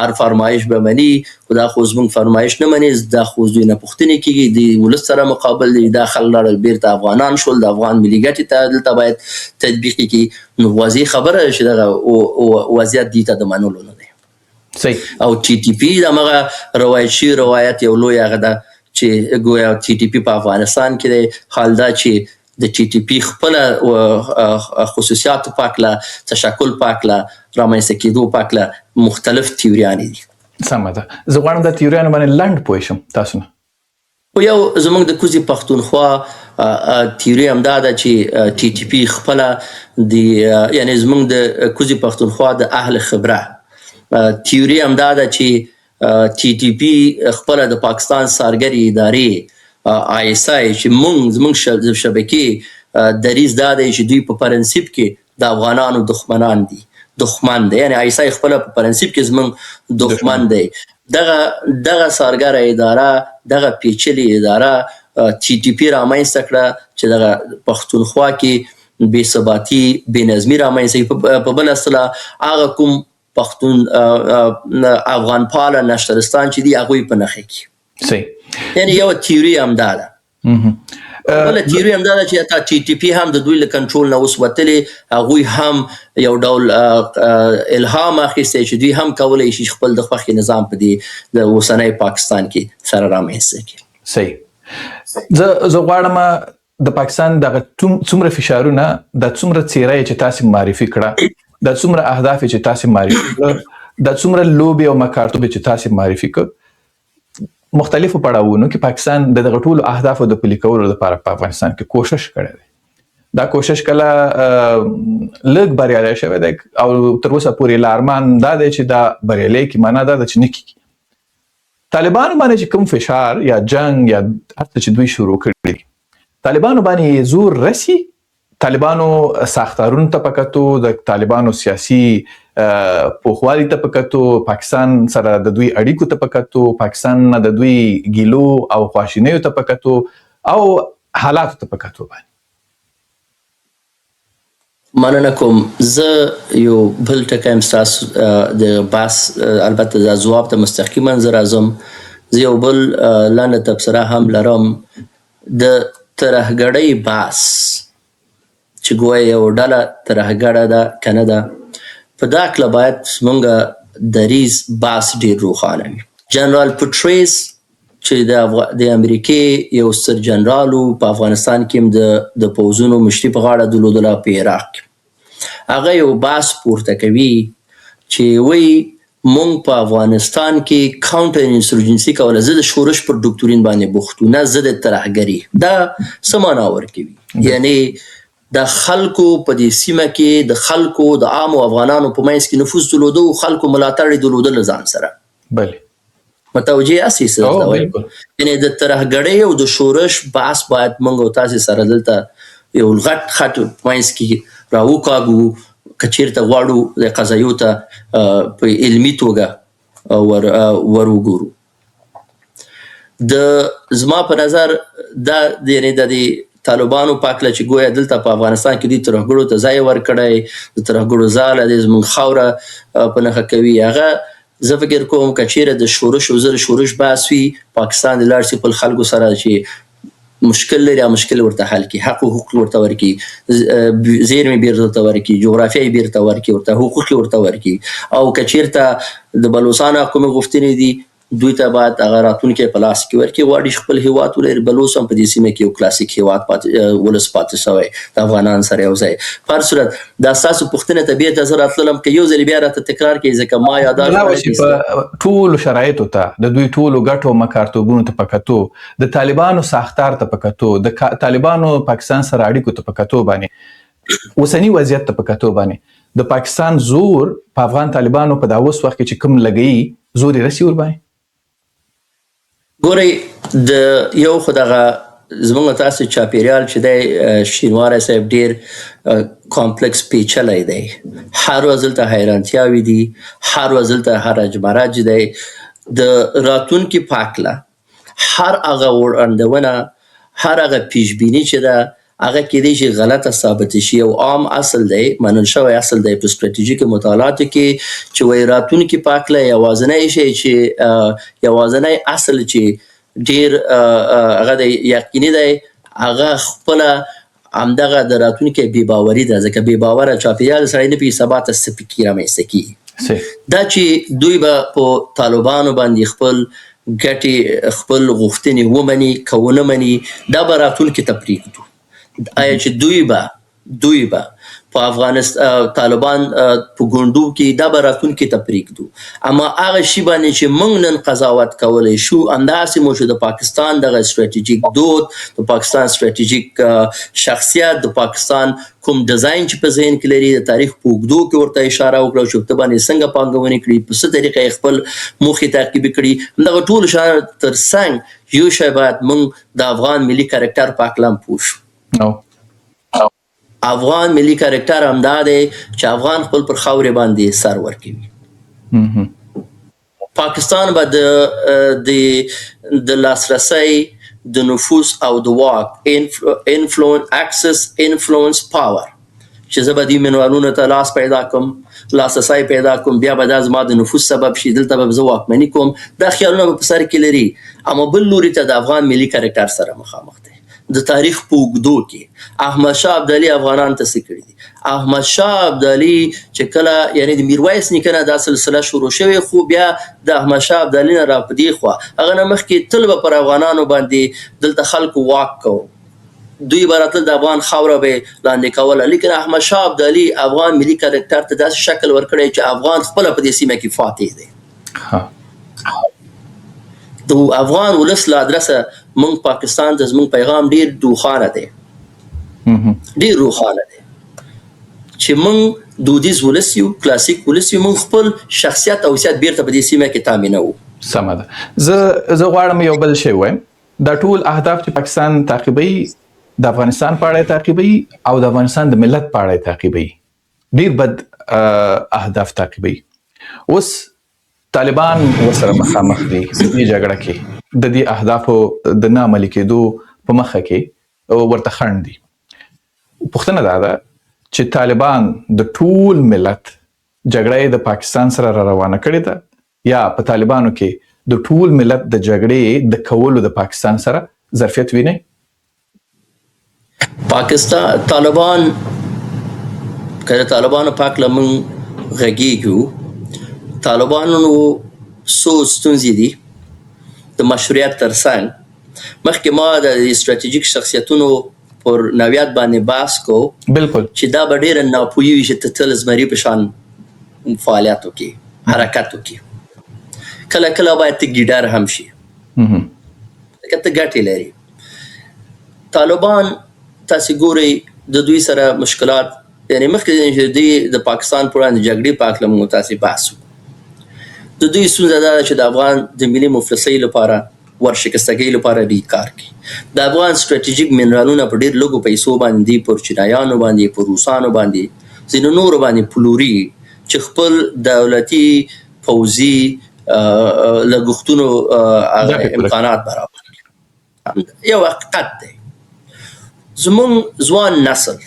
هر فرمایش به مني، خو دا خو زموږ فرمایش نه مني، دا خو دوی نه پوښتنې کېږي، دوی ولس سره مقابل دي، دا خلک لاړل بېرته افغانان شول، د افغان ملي ګټې ته دلته باید تطبیق کړي. نو واضح خبره ده چې دغه وضعیت دوی ته د منلو نه دی. صحیح. او ټي ټي پي دغه روایت شوی روایت یو لوی هغه ده چې ګویا ټي ټي پي په افغانستان کې دی، حال دا چې د ټي ټي پي خپله خصوصیاتو په هکله، تشکل په هکله، رامنځته کېدو په هکله مختلف تیوریانې دي. سمه ده، زه غواړم دا تیوریانو باندې لنډ پوه شم تاسو نه. خو یو زموږ د کوزې پښتونخوا تیوري هم دا ده چې ټي ټي پي خپله د یعنې زموږ د کوزې پښتونخوا د اهل خبره تیوري هم دا ده چې ټي ټي پي خپله د پاکستان څارګرې ادارې آی اس آی چې زموږ شبکې دریځ دا دی چې دوی په پرنسیپ کې د افغانانو دښمنان دي، دښمن دی، یعنې آی اس آی خپله په پرنسیپ کې زموږ دښمن دی. دغه څارګره اداره، دغه پیچلې اداره ټي ټي پي رامنځته کړه چې دغه پښتونخوا کې بې ثباتي، بې نظمي رامنځته کړي. په بله اصطلاح هغه کوم پښتون افغان پاله نشترستان چې دي هغوی په نښه کړي. صحیح. یعنې یوه تیوري هم دا ده. بله تیوري هم دا ده چې حتی ټي ټي پي هم د دوی له کنټرول نه اوس وتلې، هغوی هم یو ډول الهام اخیستی چې دوی هم کولی شي خپل د خوښې نظام په دې د اوسنی پاکستان کې سره رامنځته کړي. صحیح. زه غواړم د پاکستان دغه څومره فشارونه، دا څومره څیره یې چې تاسې معرفي کړه، دا څومره اهداف یې چې تاسې معرفي کړه، دا څومره لوبې او مکارتوب یې چې تاسې معرفي کړه، مختلفو پړاوونو کې پاکستان د دغه ټولو اهدافو د پلي کولو لپاره په افغانستان کې کوشش کړی دی. دا کوشش کله لږ بریالی شوی دی او تر اوسه پورې لا ارمان دا دی چې دا بریالی کړي، معنا دا ده چې نه کېږي. طالبانو باندې چې کوم فشار یا جنګ یا هر څه چې دوی شروع کړي دي، طالبانو باندې یې زور رسي، طالبانو ساختارونو ته په کتو، د طالبانو سیاسي پوخوالي ته په کتو، پاکستان سره د دوی اړیکو ته په کتو، پاکستان نه د دوی ګیلو او خواشینیو ته په کتو او حالاتو ته په کتو باندې. مننه کوم. زه یو بل ټکی هم ستاسو د بحث، البته دا ځواب ته مستقیما زه راځم. زه یو بل لنډه تبصره هم لرم. د ترهګرۍ بحث چې ګویا یو ډله ترهګره ده که نه ده، په دا هکله باید زموږ دریځ بحث ډېر روښانه وي. جنرال پټریس چې د امریکې یو ستر جنرال و، په افغانستان کې هم د پوځونو مشري په غاړه درلودله، په عراق کې هغه یو بحث پورته کوي چې وایي مونږ په افغانستان کې کاونټر انسرجنسي کوله، زه د شورش پر ډوکتورین باندې بوخت وم، نه زه د ترهګري. دا څه معنا ورکوي؟ یعنې د خلکو په دې سیمه کې د خلکو د عامو افغانانو په منځ کې نفوذ درلوده او خلکو ملاتړ یې درلوده له ځان سره. متوجه یاست څه درته وایم؟ یعنې د ترهګرۍ او د شورش بحث باید موږ او تاسې سره دلته یو غټ خټ منځ کې راوکاږو، که چېرته غواړو د قضایو ته په علمي توګه ور وګورو. د زما په نظر دا یعنې د دې طالبانو په هکله چې ګویا دلته په افغانستان کې دوی ترهګرو ته ځای ورکړی، د ترهګرو ځاله دی، زموږ خاوره په نښه کوي، هغه زه فکر کوم که چېرې د شورش او زر شورش بحث وي، پاکستان دې لاړ شي خپل خلکو سره چې مشکل لري هغه مشکل ورته حل کړي، حق او حقوق ورته ورکړي، زیرمې بېرته ورته ورکړي، جغرافیه یې بېرته ورکړي، ورته حقوق یې ورته ورکړي. او که چېرته د بلوڅانو کومې غوښتنې دي دوی ته باید هغه راتلونکی په لاس کې ورکړي. غواړي چې خپل هیواد ولري. بلوڅ هم په دې سیمه کې یو کلاسیک هیواد پاتې، ولس پاتې شوی د افغانانو سره یو ځای. په هر صورت، دا ستاسو پوښتنې ته بیرته زه راتللم، که یو ځل بیا راته تکرار کړئ، ځکه ما یاداشت دا چې په ټولو شرایطو ته، د دوی ټولو ګټو مکارتوبونو ته په کتو، د طالبانو ساختار ته په کتو، د طالبانو پاکستان سره اړیکو ته په کتو باندې، اوسنی وضعیت ته په کتو باندې، د پاکستان زور په افغان طالبانو په دا اوس وخت کې چې کوم لګي زور یې رسي ورباندې؟ ګورئ، د یو خو دغه زمونږ تاسو چاپیریال چې دی، شینواری صاحب، ډیر complex، پیچلی دی. هر ورځ دلته حیرانتیاوې دي، هر ورځ دلته هرج مرج دی. د راتلونکي په هکله هر هغه وړاندونه، هر هغه پیشبیني چې ده، هغه کېدای شي غلطه ثابت شي. یو عام اصل دی، منل شوی اصل دی په ستراتیژیک مطالعاتو کې چې وایي راتلونکي په هکله یوازنی شی چې یوازنی اصل چې ډیر هغه دی، یقیني دی، هغه خپله همدغه د راتلونکي بې باوري ده، ځکه بې باوره چاپېریال سړی نه پوهېږي سبا ته څه پکې رامنځته کېږي. دا چې دوی به په طالبانو باندې خپل ګټې، خپل غوښتنې ومني که ونه مني، دا به راتلونکي ته پرېږدو. آیا چې دوی به په افغانستان طالبان په ګونډو کې، دا به راتلونکي ته پرېږدو. اما هغه شی باندې چې موږ نن قضاوت کولی شو، همداسې مو چې د پاکستان دغه ستراتیژیک دود، د پاکستان ستراتیژیک شخصیت، د پاکستان کوم ډیزاین چې په ذهن کې لري، د تاریخ په اوږدو کې ورته اشاره وکړه چې ته باندې څنګه پانګونې کړي، په څه طریقه یې خپل موخې تعقیب کړي، همدغه ټول شیانو ترڅنګ یو شی باید موږ د افغان ملي کرکټر په هکله هم پوه شو. افغان ملي کرکټر همدا دی چې افغان خپل پر خاورې باندې سر ورکوي. پاکستان به د لاسرسي، د نفوذ او د واک، influence، access، influence، power، چې زه به دې منوالونو ته لاس پیدا کوم، لاسرسی پیدا کوم، بیا به دا زما د نفوذ سبب شي، دلته به زه واکمني کوم، دا خیالونه به په سر کې لري. اما بل لوري ته د افغان ملي کرکټر سره مخامخ دی. د تاریخ په اوږدو کې احمد شاه ابدالي افغانان ته څه کړي دي؟ احمد شاه ابدالي چې کله، یعنی د میرویس نیکه نه دا سلسله شروع شوې، خو بیا د احمد شاه ابدالي نه را په دې خوا، هغه نه مخکې تل به پر افغانانو باندې دلته خلکو واک کو، دوی به راتل، د افغان خاوره به لاندې کوله. لیکن احمد شاه ابدالي افغان ملي کرکټر ته داسې شکل ورکړی چې افغان خپله په دې سیمه کې فاتح دی. د افغان ولس له ادرسه موږ پاکستان ته زموږ پیغام ډیر روښانه دی، ډیر روښانه دی چې موږ دودیز ولس یو، کلاسیک ولس یو، موږ خپل شخصیت او حیثیت بیرته په دې سیمه کې تامینوو. سمه ده. زه غواړم یو بل شی ووایم. دا ټول اهداف چې پاکستان تعقیبوي، د افغانستان په اړه تعقیبوي او د افغانستان د ملت په اړه تعقیبوي، ډیر بد اهداف تعقیبوي. اوس طالبان ورسره مخامخ دي په دې جګړه کې، د دې اهدافو د نه عملي کېدو په مخه کې ورته خنډ دي. پوښتنه دا ده چې طالبان د ټول ملت جګړه یې د پاکستان سره را روانه کړې ده، یا په طالبانو کې د ټول ملت د جګړې د کولو د پاکستان سره ظرفیت وینئ؟ پاکستان، طالبان، که د طالبانو په هکله موږ غږیږو، طالبانو څو ستونزې دي د مشروعیت ترڅنګ. مخکې ما د ستراتیژیک شخصیتونو پر نوعیت باندې بحث کو چې دا به ډیره ناپوهي وي چې ته تل زمري په شان فعالیت وکړي، حرکت وکړي. کله کله باید ته ګیډر هم شي، ځکه ته ګټې لري. طالبان تاسې ګورئ، د دوی سره مشکلات، یعنی مخکې چې دوی د پاکستان پر وړاندې جګړې په هکله موږ تاسې بحث وکړو، د دوی ستونزه دا ده چې د افغان د ملي مفلسۍ لپاره، ورشکستګۍ لپاره دوی کار کوي. د افغان ستراتیژیک منرالونه په ډېر لږو پیسو باندې پر چینایانو باندې، پر روسانو باندې، ځینو نورو باندې پلوري چې خپل دولتي پوځي لګښتونو هغه امکانات برابر کړي. یو حقیقت دی، زمونږ ځوان نسل،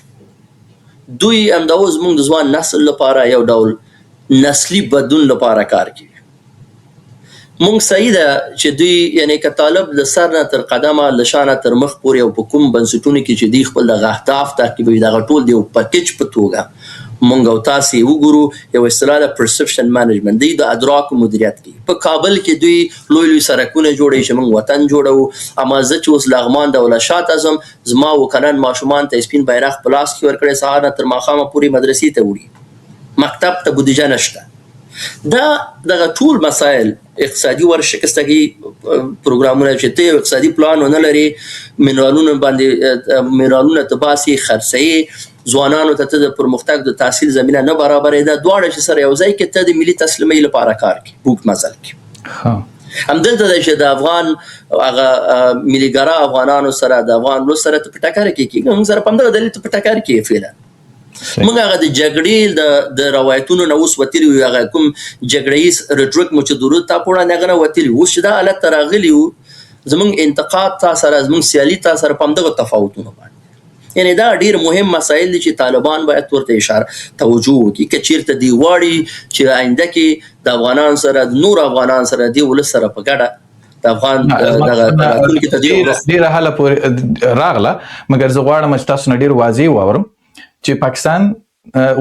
دوی همدا اوس زمونږ د ځوان نسل لپاره یو ډول نسلي بدلون لپاره کار کوي. مونږ صحیح ده چې دوی، یعنی که طالب له سر نه تر قدمه، له شا نه تر مخ پورې او په کوم بنسټونو کې چې دوی خپل دغه اهداف تعقیبوي، دغه ټول د یو پکیج په توګه مونږ او تاسو یې وګورو، یو اصطلاح ده پرسپشن منیجمنت، دوی د ادراک مدیریت کوي. په کابل کې دوی لوی لوی سرکونه جوړوي چې مونږ وطن جوړوو، اما زه چې اوس لغمان دولت شاه ته ځم، زما اووه کلن ماشومان ته سپین بیرغ په لاس کې ورکړی، سهار نه تر ماښامه پورې مدرسې ته وړي، مکتب ته بودیجه نشته. دا دغه ټول مسایل اقتصادي ورشکستګي پروګرامونه چې ته یو اقتصادي پلان ونه لري، منرالونه باندې منرالونه ته باسي خرڅوي، ځوانانو ته ته د پرمختګ د تحصیل زمینه نه برابرې، دا دواړه چې سره یو ځای کې ته د ملي تسلیمۍ لپاره کار کوي په اوږد مزل کې. همدلته دی چې د افغان هغه مليګرا افغانانو سره، د افغان ولس سره ته په ټکر کې کېږي، موږ سره په همدغه دلیل ته په ټکر کې فعلا. موږ هغه د جګړې د روایتونو نه اوس وتلي یو، هغه کوم جګړه ییز رټریک مو چې درلود تا په وړاندې هغه نه وتلي. اوس چې دا حالت ته راغلي یو، زموږ انتقاد تا سره، زموږ سیالي تا سره په همدغه تفاوتونو باندې. یعنی دا ډیر مهم مسایل دي چې طالبان باید ورته اشاره توجه وکړي، که چیرته دوی غواړي چې آینده کې د افغانانو سره، نور افغانانو سره، دې ولس سره په ګډه د افغان دغه راتلونکي ته ډیره هله پورې راغله. مګر زه غواړم چې تاسو نه ډیر واضح واورم چې پاکستان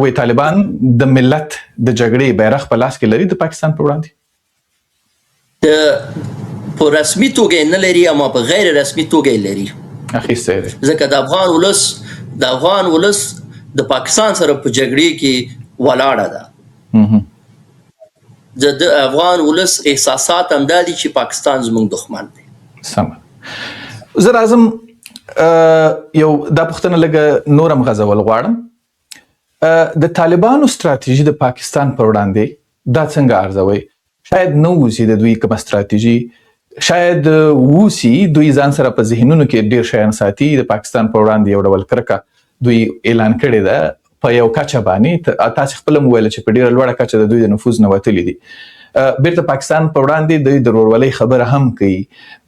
وی طالبان د ملت د جګړې بیرغ په لاس کې لري د پاکستان په وړاندې؟ په رسمي توګه نه لري، اما په غیر رسمي توګه یې لري، اخیستی دی. ځکه د افغان ولس د پاکستان سره په جګړې کې ولاړه ده. د افغان ولس احساسات هم دا دي چې پاکستان زموږ دښمن دی. سمه. زه راځم یو دا پوښتنه لږه نورم غځول غواړم. د طالبانو ستراتیژي د پاکستان پر وړاندې دا څنګه ارزوئ؟ شاید نه اوسي د دوی کومه ستراتیژي، شاید ووسي دوی ځان سره په ذهنونو کې ډیر شیان ساتي. د پاکستان پر وړاندې یو ډول کرکه دوی اعلان کړې ده په یو کچه باندې. تاسې خپله هم وویل چې په ډیره لوړه کچه د دوی د نفوذ نه وتلي دي. بیرته پاکستان پر وړاندې دوی د ورورولۍ خبره هم کوي،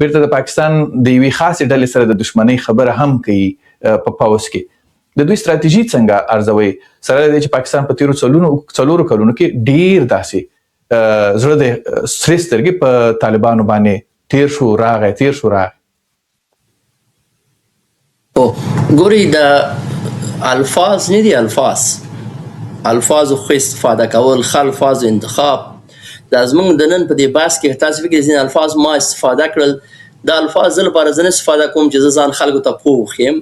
بیرته د پاکستان د یوې خاصې ډلې سره د دښمنۍ خبره هم کوي په پوځ کې. د دوی ستراتیژي څنګه ارزوئ، سره له دې چې پاکستان په تیرو څلورو کلونو کې ډیر داسې زړه د سرې سترګې په طالبانو باندې تیر شو راغی، تیر شو راغی؟ ګورئ دا الفاظ نه دي، الفاظ خو استفاده کول، ښه الفاظ انتخاب. دا زموږ د نن په دې بحث کې تاسو فکر ځینې الفاظ ما استفاده کړل، دا الفاظ زه لپاره زه نه استفاده کوم چې زه ځان خلکو ته پوه وښیم،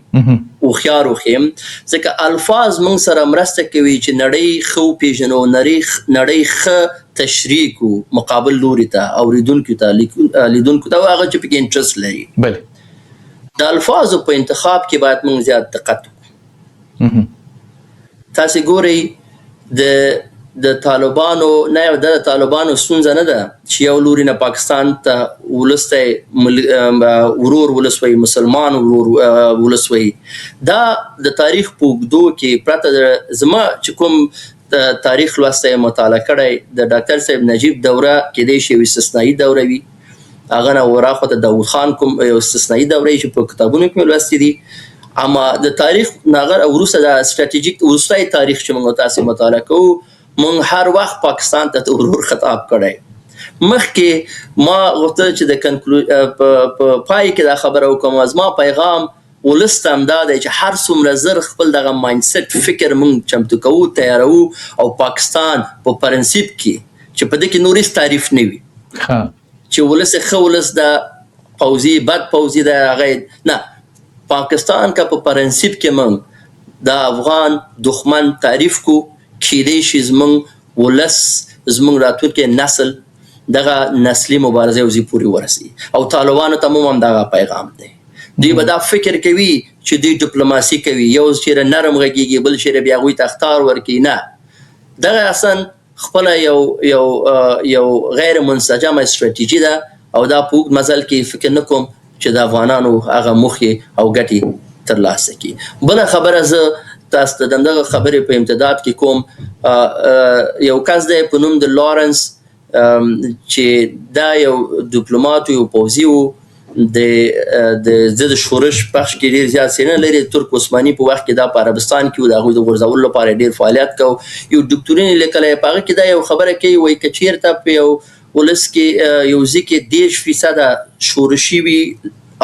هوښیار وښیم، ځکه الفاظ موږ سره مرسته کوي چې نړۍ ښه وپېژنو، نړۍ ښه تشریح کړو مقابل لوري ته، اورېدونکو ته، لیدونکو ته، او هغه چې پکې انټرست لري. د الفاظو په انتخاب کې باید موږ زیات دقت وکړو. تاسې ګورئ د طالبانو نه یو د طالبانو ستونزه نه ده چې یو لوري نه پاکستان ته ولس ته ورور ولس وایي، مسلمان ورور ولس وایي. دا د تاریخ په اوږدو کې پرته د زما چې کوم تاریخ لوستی مطالعه کړی، د ډاکټر صاحب نجیب دوره کېدای شي یو استثنایي دوره وي، هغه نه وراخوا ته داود خان کوم یو استثنایي دوره چې په کتابونو کې مې لوستي دي. اما د تاریخ هغه وروسته د ستراتیژیک وروستی تاریخ چې موږ تاسې مطالعه کوو، موږ هر وخت پاکستان ته د ورور خطاب کړی. مخکې ما غوښتل چې د په پای کې دا خبره وکړم، زما پیغام ولس ته همدا دی چې هر څومره زر خپل دغه مایندسیټ فکر موږ چمتو کوو، تیاروو، او پاکستان په پرنسیپ کې چې په دې کې نور هېڅ تعریف نه وي، چې ولس ښه ولس ده، پوځي بد پوځي ده، هغه نه. پاکستان که په پرنسیپ کې موږ د افغان دښمن تعریف کو، کېدای شي زموږ ولس، زموږ راتلونکی نسل دغه نسلي مبارزه یو ځای پورې ورسي. او طالبانو ته مو هم دغه پیغام دی. دوی به دا فکر کوي چې دوی ډیپلوماسي کوي، یو چیرې نرم غږیږي، بل چیرې بیا هغوی ته اخطار ورکوي. نه، دغه اصلا خپله یو یو یو غیر منسجمه استراتیژي ده، او دا په اوږد مزل کې فکر نه کوم چې د افغانانو هغه موخې او ګټې ترلاسه کړي. بله خبره زه تاسو ته د همدغه خبرې په امتداد کې کوم، یو کس دی په نوم د لارنس، چې دا یو ډیپلوماټ یو پوځي و، د د شورش بخش کې ډېر زیات څېړنه لري. ترک عثماني په وخت کې دا په عربستان کې و، د هغوی د غورځولو لپاره ډېر فعالیت کوو. یو ډاکټرین یې لیکلی، په هغه کې دا یو خبره کوي، وایي که چېرته په یو ولس کې یو ځای کې 30% شورشي وي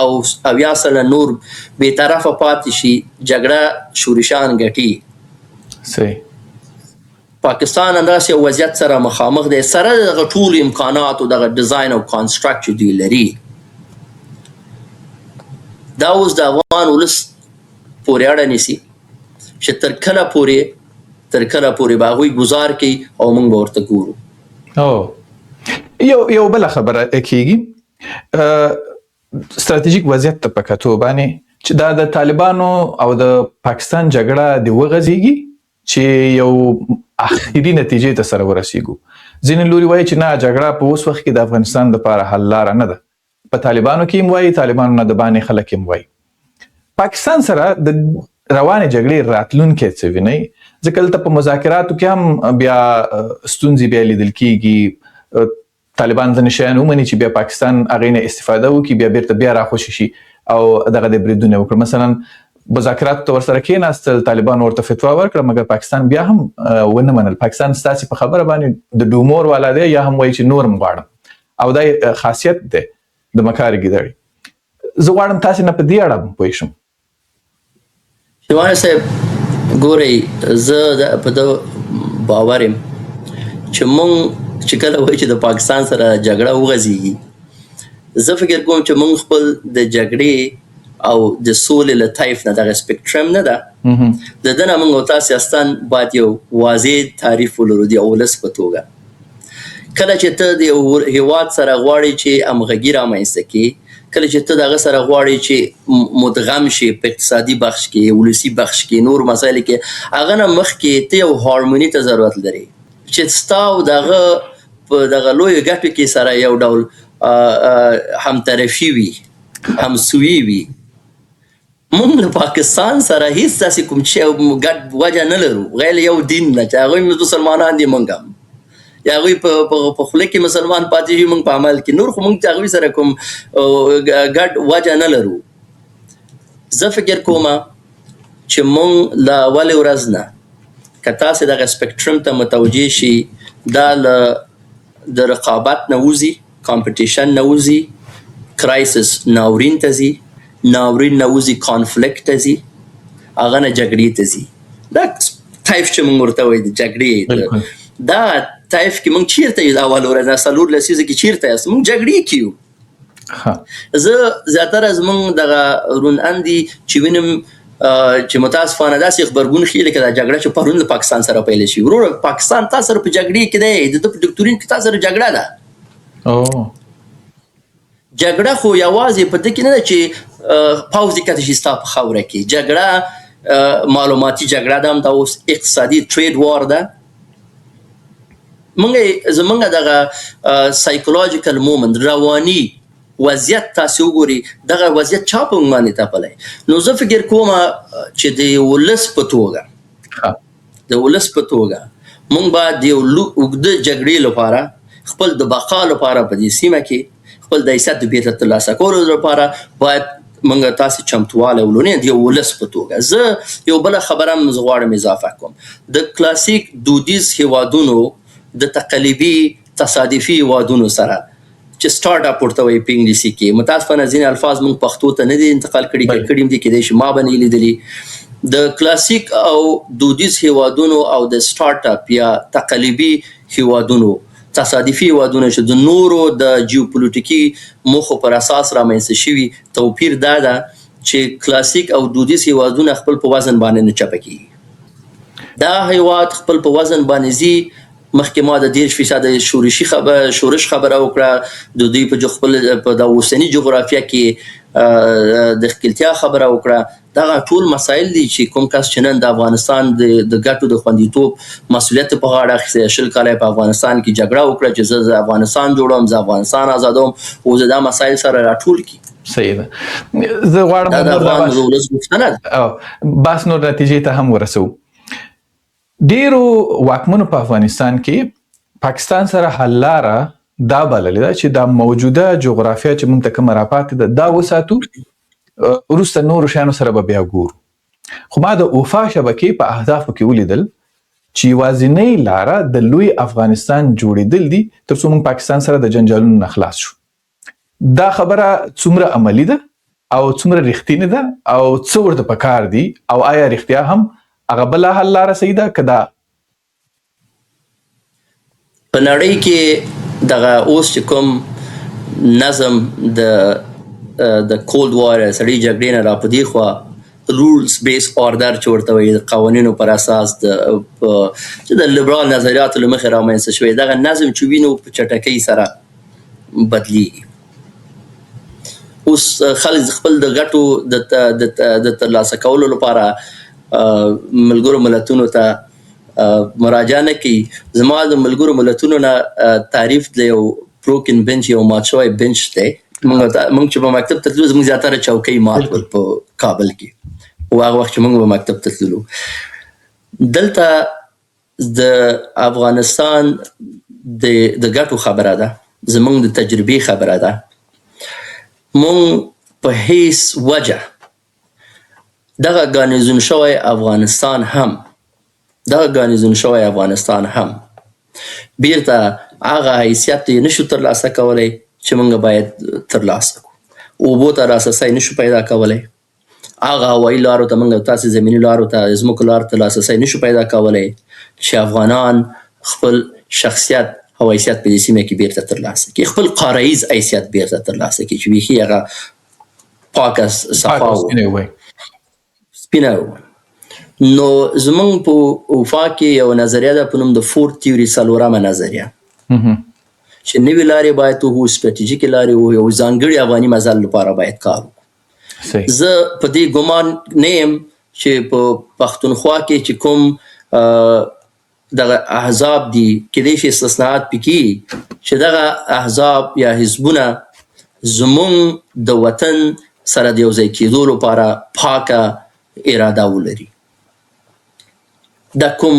او 70% نور بېطرفه پاتې شي، جګړه شورشان ګټي. صحیح. پاکستان همداسې یو وضعیت سره مخامخ دی، سره د دغه ټولو امکاناتو، دغه ډیزاین او کانسټرکټ چې دوی لري، دا اوس د افغان ولس پورې اړه نیسي چې تر کله پورې تر کله پورې به هغوی ګزار کوي او موږ به ورته ګورو. او یو بل خبره کیږي، ستراتیژیک وضعیت ته په کتو باندې چې دا د طالبانو او د پاکستان جګړه د وغځیږي چې یو اخیری نتیجې ته سره ورسیږو. ځینې لوري وایي چې نه، جګړه په اوس وخت کې د افغانستان لپاره حل لاره نه ده. په طالبانو کې هم وایي، طالبانو نه د باندې خلک هم وایي. پاکستان سره د روانې جګړې راتلونکی څه وینئ؟ ځکه دلته په مذاکراتو کې هم بیا ستونزې بیا لیدل کیږي. طالبان ځینې شیان ومني چې بیا پاکستان هغې نه استفاده وکړي، بیا بیرته بیا راخوشي شي او دغه د بریدونه وکړي. مثلا مذاکراتو ته ورسره کېناستل، طالبانو ورته فتوا ورکړه، مګر پاکستان بیا هم ونه منل. پاکستان ستاسې په خبره باندې د ډومور والا دی، یا هم وایي چې نور هم غواړم، او دا خاصیت دی د مکارې ګیدړې. زه غواړم تاسې نه په دې اړه هم پوه شم. شیواني صاحب ګورئ، زه په ده باور یم چې مونږ چې کله وایو چې د پاکستان سره جګړه وغځېږي، زه فکر کوم چې مونږ خپل د جګړې او د سولې له طیف نه، دغه سپیکټرم نه ده، د ده نه مونږ او تاسې اصلا باید یو واضح تعریف ولرو د یو ولس په توګه. کله چې ته د یو هیواد سره غواړې چې همغږي رامنځته کړې، کله چې ته د هغه سره غواړې چې مدغم شې په اقتصادي بخش کې، ولسي بخش کې، نور مسایل کې، هغه نه مخکې ته یو هارموني ته ضرورت لرې چې ستا او د هغه په دغه لویو ګټو کې سره یو ډول همطرفي وي، همسوي وي. مونږ له پاکستان سره هیڅ داسې کوم شی ګډ وجه نه لرو غیر یو دین نه، چې هغوی مسلمانان دي، مونږ هم، یا هغوی په خوله کې مسلمان پاتې شي، مونږ په عمل کې. نور خو مونږ هغوی سره کوم ګډ وجه نه لرو. زه فکر کوم چې مونږ له اولې ورځ نه، که تاسې دغه سپیکټرم ته متوجه شي، دا له د رقابت نه وځي، کمپټیشن نه وځي، کرایسس ناورین ته ځي، ناورین نه وځي کانفلیکټ ته ځي، هغه نه جګړې ته ځي. دا طیف چې مونږ ورته وایو د جګړې، دا طیف کې مونږ چیرته یو؟ اول ورځ نه څلور لسیزې کې چیرته یاست؟ مونږ جګړې کې یو. زه زیاتره زمونږ دغه روڼ اندي چې وینم چې متاسفانه داسې غبرګون ښیي لکه دا جګړه چې پرون له پاکستان سره پیل شي. وروره، پاکستان تا سره په جګړې کې دی، د ده په ډکتورین کې تا سره جګړه ده. جګړه خو یوازې په دې کې نه ده چې پوځ دې کته شي ستا په خاوره کې. جګړه معلوماتي جګړه ده، هم دا اوس اقتصادي ټریډ وار ده. زمونږ دغه سایکولوژیکل مومنټ، رواني وضعیت تاسې وګورئ، دغه وضعیت چا په موږ باندې تپلی؟ نو زه فکر کوم چې د ولس په توګه، د ولس په توګه موږ باید د یو اوږده جګړې لپاره، خپل د بقا لپاره په دې سیمه کې، خپل د حیثیت د بیرته ترلاسه کولو لپاره باید موږ تاسې چمتووالی ولرو، نه د یو ولس په توګه. زه یو بله خبره هم زه غواړم اضافه کوم. د کلاسیک دودیز هیوادونو د تقلیبي تصادفي هیوادونو سره چې سټارټ اپ ورته وایي په انګلیسي کې، متاسفانه ځینې الفاظ موږ پښتو ته نه دي انتقال کړي، که کړي هم دي کېدای شي ما به نه لیدلي. د کلاسیک او دودیز هیوادونو او د سټارټ اپ یا تقلیبي هیوادونو تصادفي هیوادونو چې د نورو د جیوپولیټیکي موخو پر اساس رامنځته شوي، توپیر دا ده چې کلاسیک او دودیز هیوادونه خپل په وزن باندې نه چپه کیږي. دا هیواد خپل په وزن باندې ځي. مخکې ما د 30% شورشي شورش خبره وکړه، د دوی په خپل په د اوسني جغرافیه کې د ښکیلتیا خبره وکړه. دغه ټول مسایل دي چې کوم کس چې نن د افغانستان د ګټو د خوندیتوب مسؤلیت په غاړه اخیستی، 20 کاله په افغانستان کې جګړه وکړه چې زه افغانستان جوړوم، زه افغانستان آزادوم، او زه دا مسایل سره راټول کړي. صحیح ده. زه غواړم دا د نور افغان ولس غوښتنه ده. بحث نور نتیجې ته هم ورسوو. ډیرو واکمنو په افغانستان کې پاکستان سره حل لاره دا بللې ده چې دا موجوده جغرافیا چې موږ ته کومه راپاتې ده دا وساتو، وروسته نورو شیانو سره به بیا ګورو. خو ما د اوفا شبکې په اهدافو کې ولیدل چې یوازینۍ لاره د لوی افغانستان جوړېدل دي تر څو موږ پاکستان سره د جنجالونو نه خلاص شو. دا خبره څومره عملي ده او څومره رښتینې ده او څه ورته پکار دي، او آیا رښتیا هم هغه بله حل لاره صحیح ده که دا؟ په نړۍ کې دغه اوس چې کوم نظم د د کولډ وار سړې جګړې نه را په دې خوا رولز بیس آردر چې ورته وایي، د قوانینو پر اساس د چې د لیبرال نظریاتو له مخې رامنځته شوی، دغه نظم چې وینو په چټکۍ سره بدلیږي. اوس خلک خپل د ګټو د ترلاسه کولو لپاره ملګرو ملتونو ته مراجعه نه کوي. زما د ملګرو ملتونو نه تعریف د یو بروکن بنچ، یو مات شوی بنچ دی. موږ چې په مکتب ته تلو، زموږ زیاتره چوکۍ مات ول په کابل کې، او هغه وخت چې موږ په مکتب ته تللو. دلته د افغانستان د ګټو خبره ده، زموږ د تجربې خبره ده. موږ په هیڅ وجه دغه ګارنیزون شوی افغانستان هم، دغه ګارنیزون شوی افغانستان هم بیرته هغه حیثیت یې نشو ترلاسه کولی چې موږ باید ترلاسه کړو. اوبو ته لاسرسی نشو پیدا کولی، هغه هوایي لارو ته موږ تاسې زمیني لارو ته، ځمکو لارو ته لاسرسی نشو پیدا کولی چې افغانان خپل شخصیت او حیثیت په دې سیمه کې بیرته ترلاسه کړي، خپل قاره ییز حیثیت بیرته ترلاسه کړي چې بیخي هغه پاکه صفا و سپینه و. نو زمونږ په وفا کې یو نظریه ده په نوم د فورت تیوري، څلورمه نظریه، چې نوې لارې باید وو، ستراتیژیکې لارې وو، یو ځانګړي افغاني مزل لپاره باید کار وکړو. زه په دې ګمان نه یم چې په پښتونخوا کې چې کوم دغه احزاب دي، کېدای شي استثناءات پکې، چې دغه احزاب یا حزبونه زمونږ د وطن سره د یو ځای کېدو لپاره پاکه اراده ولري. دا کوم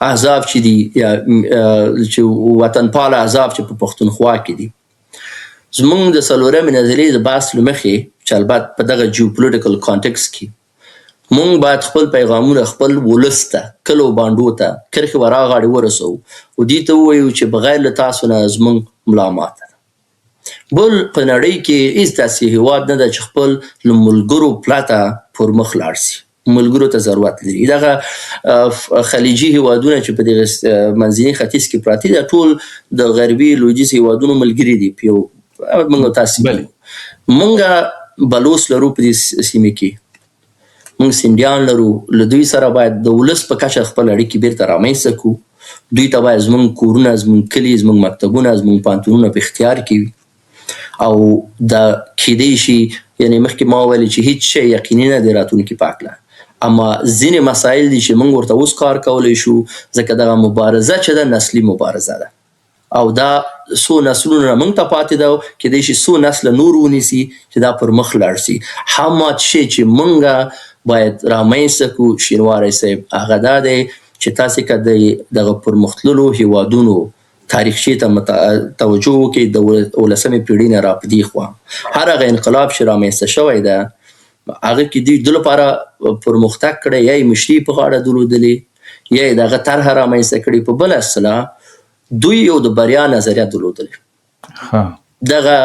احزاب چې دي یا چې وطنپاله احزاب چې په پښتونخوا کې دي، زمونږ د څلورمې نظریې د بحث له مخې، چې البته په دغه geopolitical context کې مونږ باید خپل پیغامونه خپل ولس ته، کلو بانډو ته، کرښې وراغاړې ورسوو او دې ته ووایو چې بغیر له تاسو نه زمونږ ملا ماته ده. بل په نړۍ کې هیڅ داسې هیواد نه ده چې خپل له ملګرو پرته پر مخ لاړ شي، ملګرو ته ضرورت لري. دغه خلیجي هیوادونه چې په دغه منځني ختیځ کې پراته دي، ټول د غربي لویدیځ هیوادونو ملګري دي. په یو موږ تاسو مونږ بلوڅ لرو په دې سیمه کې، موږ سندیان لرو، له دوی سره باید د ولس په کچه خپل اړیکې بیرته رامنځته کړو. دوی ته باید زموږ کورونه، زموږ کلي، زموږ مکتبونه، زموږ پوهنتونونه په اختیار کې وي. او دا کېدای شي، یعنې مخکې ما وویل چې هیڅ شی یقیني نه دی راتلونکي په هکله، اما ځینې مسایل دي چې موږ ورته اوس کار کولی شو، ځکه دغه مبارزه چې ده نسلي مبارزه ده، او دا څو نسلونه موږ ته پاتې ده، کېدای شي څو نسله نور ونیسي چې دا پر مخ لاړ شي. هغه شی چې موږ باید رامنځته کړو شینواری صاحب، هغه دا دی چې تاسې که د دغه پرمختللو هیوادونو تاریخچې ته توجه وکړئ، د اولسمې پېړۍ نه را په دې خوا هر هغه انقلاب چې رامنځته شوی ده، هغه کې دوی د لپاره پرمختګ کړی، یا یې مشري په غاړه درلودلې، یا یې دغه طرحه رامنځته کړې. په بله اصطلاح دوی یو د بریا نظریه درلودلې. دغه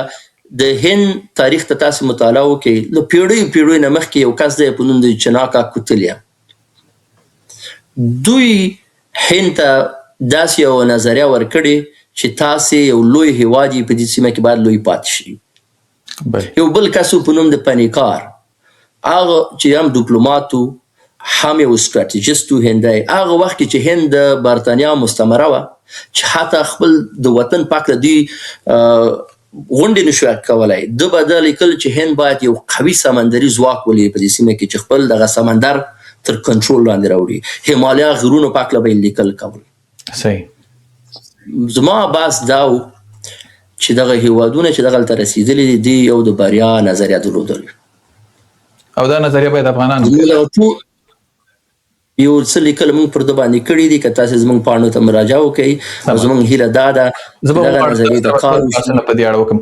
د هند تاریخ ته تاسو مطالعه وکړئ، له پیړیو پیړیو نه مخکې یو کس دی په نوم د چناکا کوتلیا، دوی هند ته داسې یوه نظریه ورکړې چې تاسې یو لوی هیواد یې، په دې سیمه کې باید لوی پاتې شي. یو بل کس په نوم د پنیکار، هغه چې هم ډیپلومات و، هم یو ستراتیژیست و هندی، هغه وخت کې چې هند د برتانیا مستعمره وه، چې حتی خپل د وطن په هکله دوی غونډې نشو کولای، ده به دا لیکل چې هند باید یو قوي سمندري ځواک ولري په دې سیمه کې چې خپل دغه سمندر تر کنټرول لاندې راوړي. هیمالیا غرونو په هکله به یې لیکل کول. زما بحث دا و چې دغه هیوادونه چې دغلته رسېدلي دي، دوی یو د بریا نظریه درلودلې، او دا نظریه باید افغانانو یو څه لیکل موږ پر ده باندې کړي دي، که تاسې زموږ پاڼو ته مراجعه وکړئ. او زموږ هیله دا ده زه به دغه نظریې ته کار وشي. په دې اړه وکړم.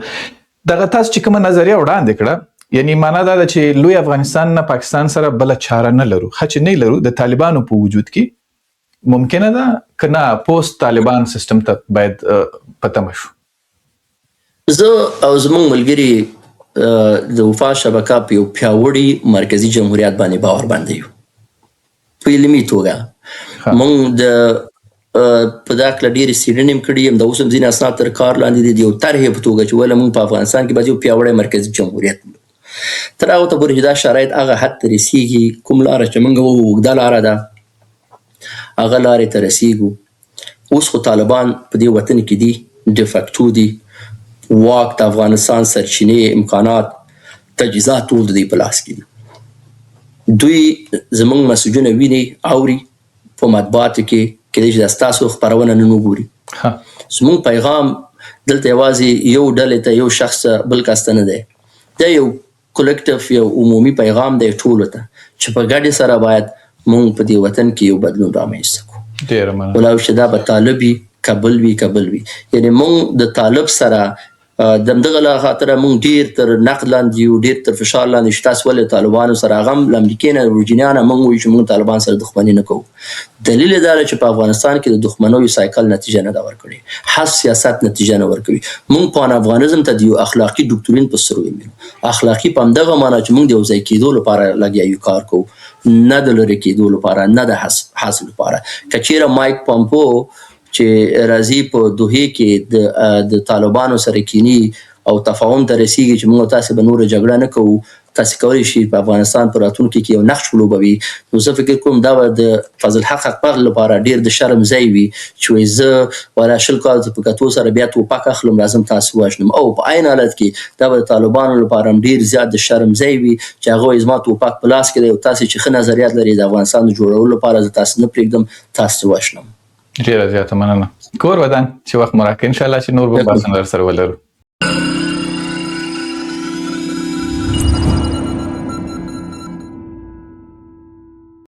دغه تاسو چې کومه نظریه وړاندې کړه، یعنی معنا دا ده چې لوی افغانستان نه پاکستان سره بله چاره نه لرو، ښه چې نه لرو، د طالبانو په وجود کې ممکنه ده که نه پوسټ طالبان سیستم ته باید په تمه شو؟ زه او زموږ ملګري د وفا شبکه په یو پیاوړي مرکزي جمهوریت باندې باور باندې یو په علمي توګه. موږ د په دا هکله ډېرې څېړنې هم کړي، همدا اوس هم ځینې اسناد تر کار لاندې دي، د یو طرحې په توګه چې وله موږ په افغانستان کې باید یو پیاوړی مرکزي جمهوریت ولرو. تر هغه ته پورې چې دا شرایط هغه حد ته رسیږي، کوم لاره چې موږ وو اوږده لاره ده، هغه لارې ته رسیږو. اوس خو طالبان په دې وطن کې دي، ډیفکټو دي، واک د افغانستان سرچینې، امکانات، تجهیزات ټول د دوی په لاس کې دي. دوی زموږ مسجونه ویني، اوري په مطبوعاتو کې، کېدای شي دا ستاسو خپرونه نن وګوري. زموږ پیغام دلته یوازې یو ډلې ته، یو شخص ته، بل کس ته نه دی، دا یو کولیکټیف، یو عمومي پیغام دی ټولو ته چې په ګډې سره باید موږ په دې وطن کې یو بدلون رامنځته کړو. ډېره مننه. ولاو چې دا به طالب وي که بل وي که بل وي، یعنې موږ د طالب سره د همدغه له خاطره موږ ډېر تر نقد لاندې یو، ډېر تر فشار لاندې چې تاسو ولې طالبانو سره، هغه هم له امریکې نه، ورجینیا نه موږ وایو چې موږ طالبان سره دښمني نه کوو. دلیل یې دا دی چې په افغانستان کې د دښمنیو سایکل نتیجه نه ده ورکړې، حذف سیاست نتیجه نه ورکوي. موږ پان افغانیزم ته د یو اخلاقي ډوکتورین په سترګو وینو. اخلاقي په همدغه معنا چې موږ د یو ځای کېدو لپاره لګیا یو کار کوو، نه د لرې کېدو لپاره، نه د حذف لپاره. که چېرې مایک پامپو چې راځي په دوحې کې د طالبانو سره کینی او تفاهم ته رسیږي چې موږ تاسو به نور جګړه نه کوو، تاسو کولی شئ په افغانستان په راتلونکي کې یو نقش ولوبوي، نو زه فکر کوم دا به د فضل حق حقپال لپاره ډېر د شرم ځای وي چې وایي زه والا 20 کالو ته په کتو سره بیا توپک اخلم، راځم تاسو وژنم. او په عین حالت کې دا به د طالبانو لپاره هم ډېر زیات د شرم ځای وي چې هغه وایي زما توپک په لاس کې دی او تاسو چې ښه نظریات لرئ د افغانستان د جوړولو لپاره، زه تاسو نه پرېږدم، تاسو وژنم. ډېره زیاته مننه، کور ودان چې وخت مو راکړ. انشاءالله چې نور به بحثونه در سره ولرو.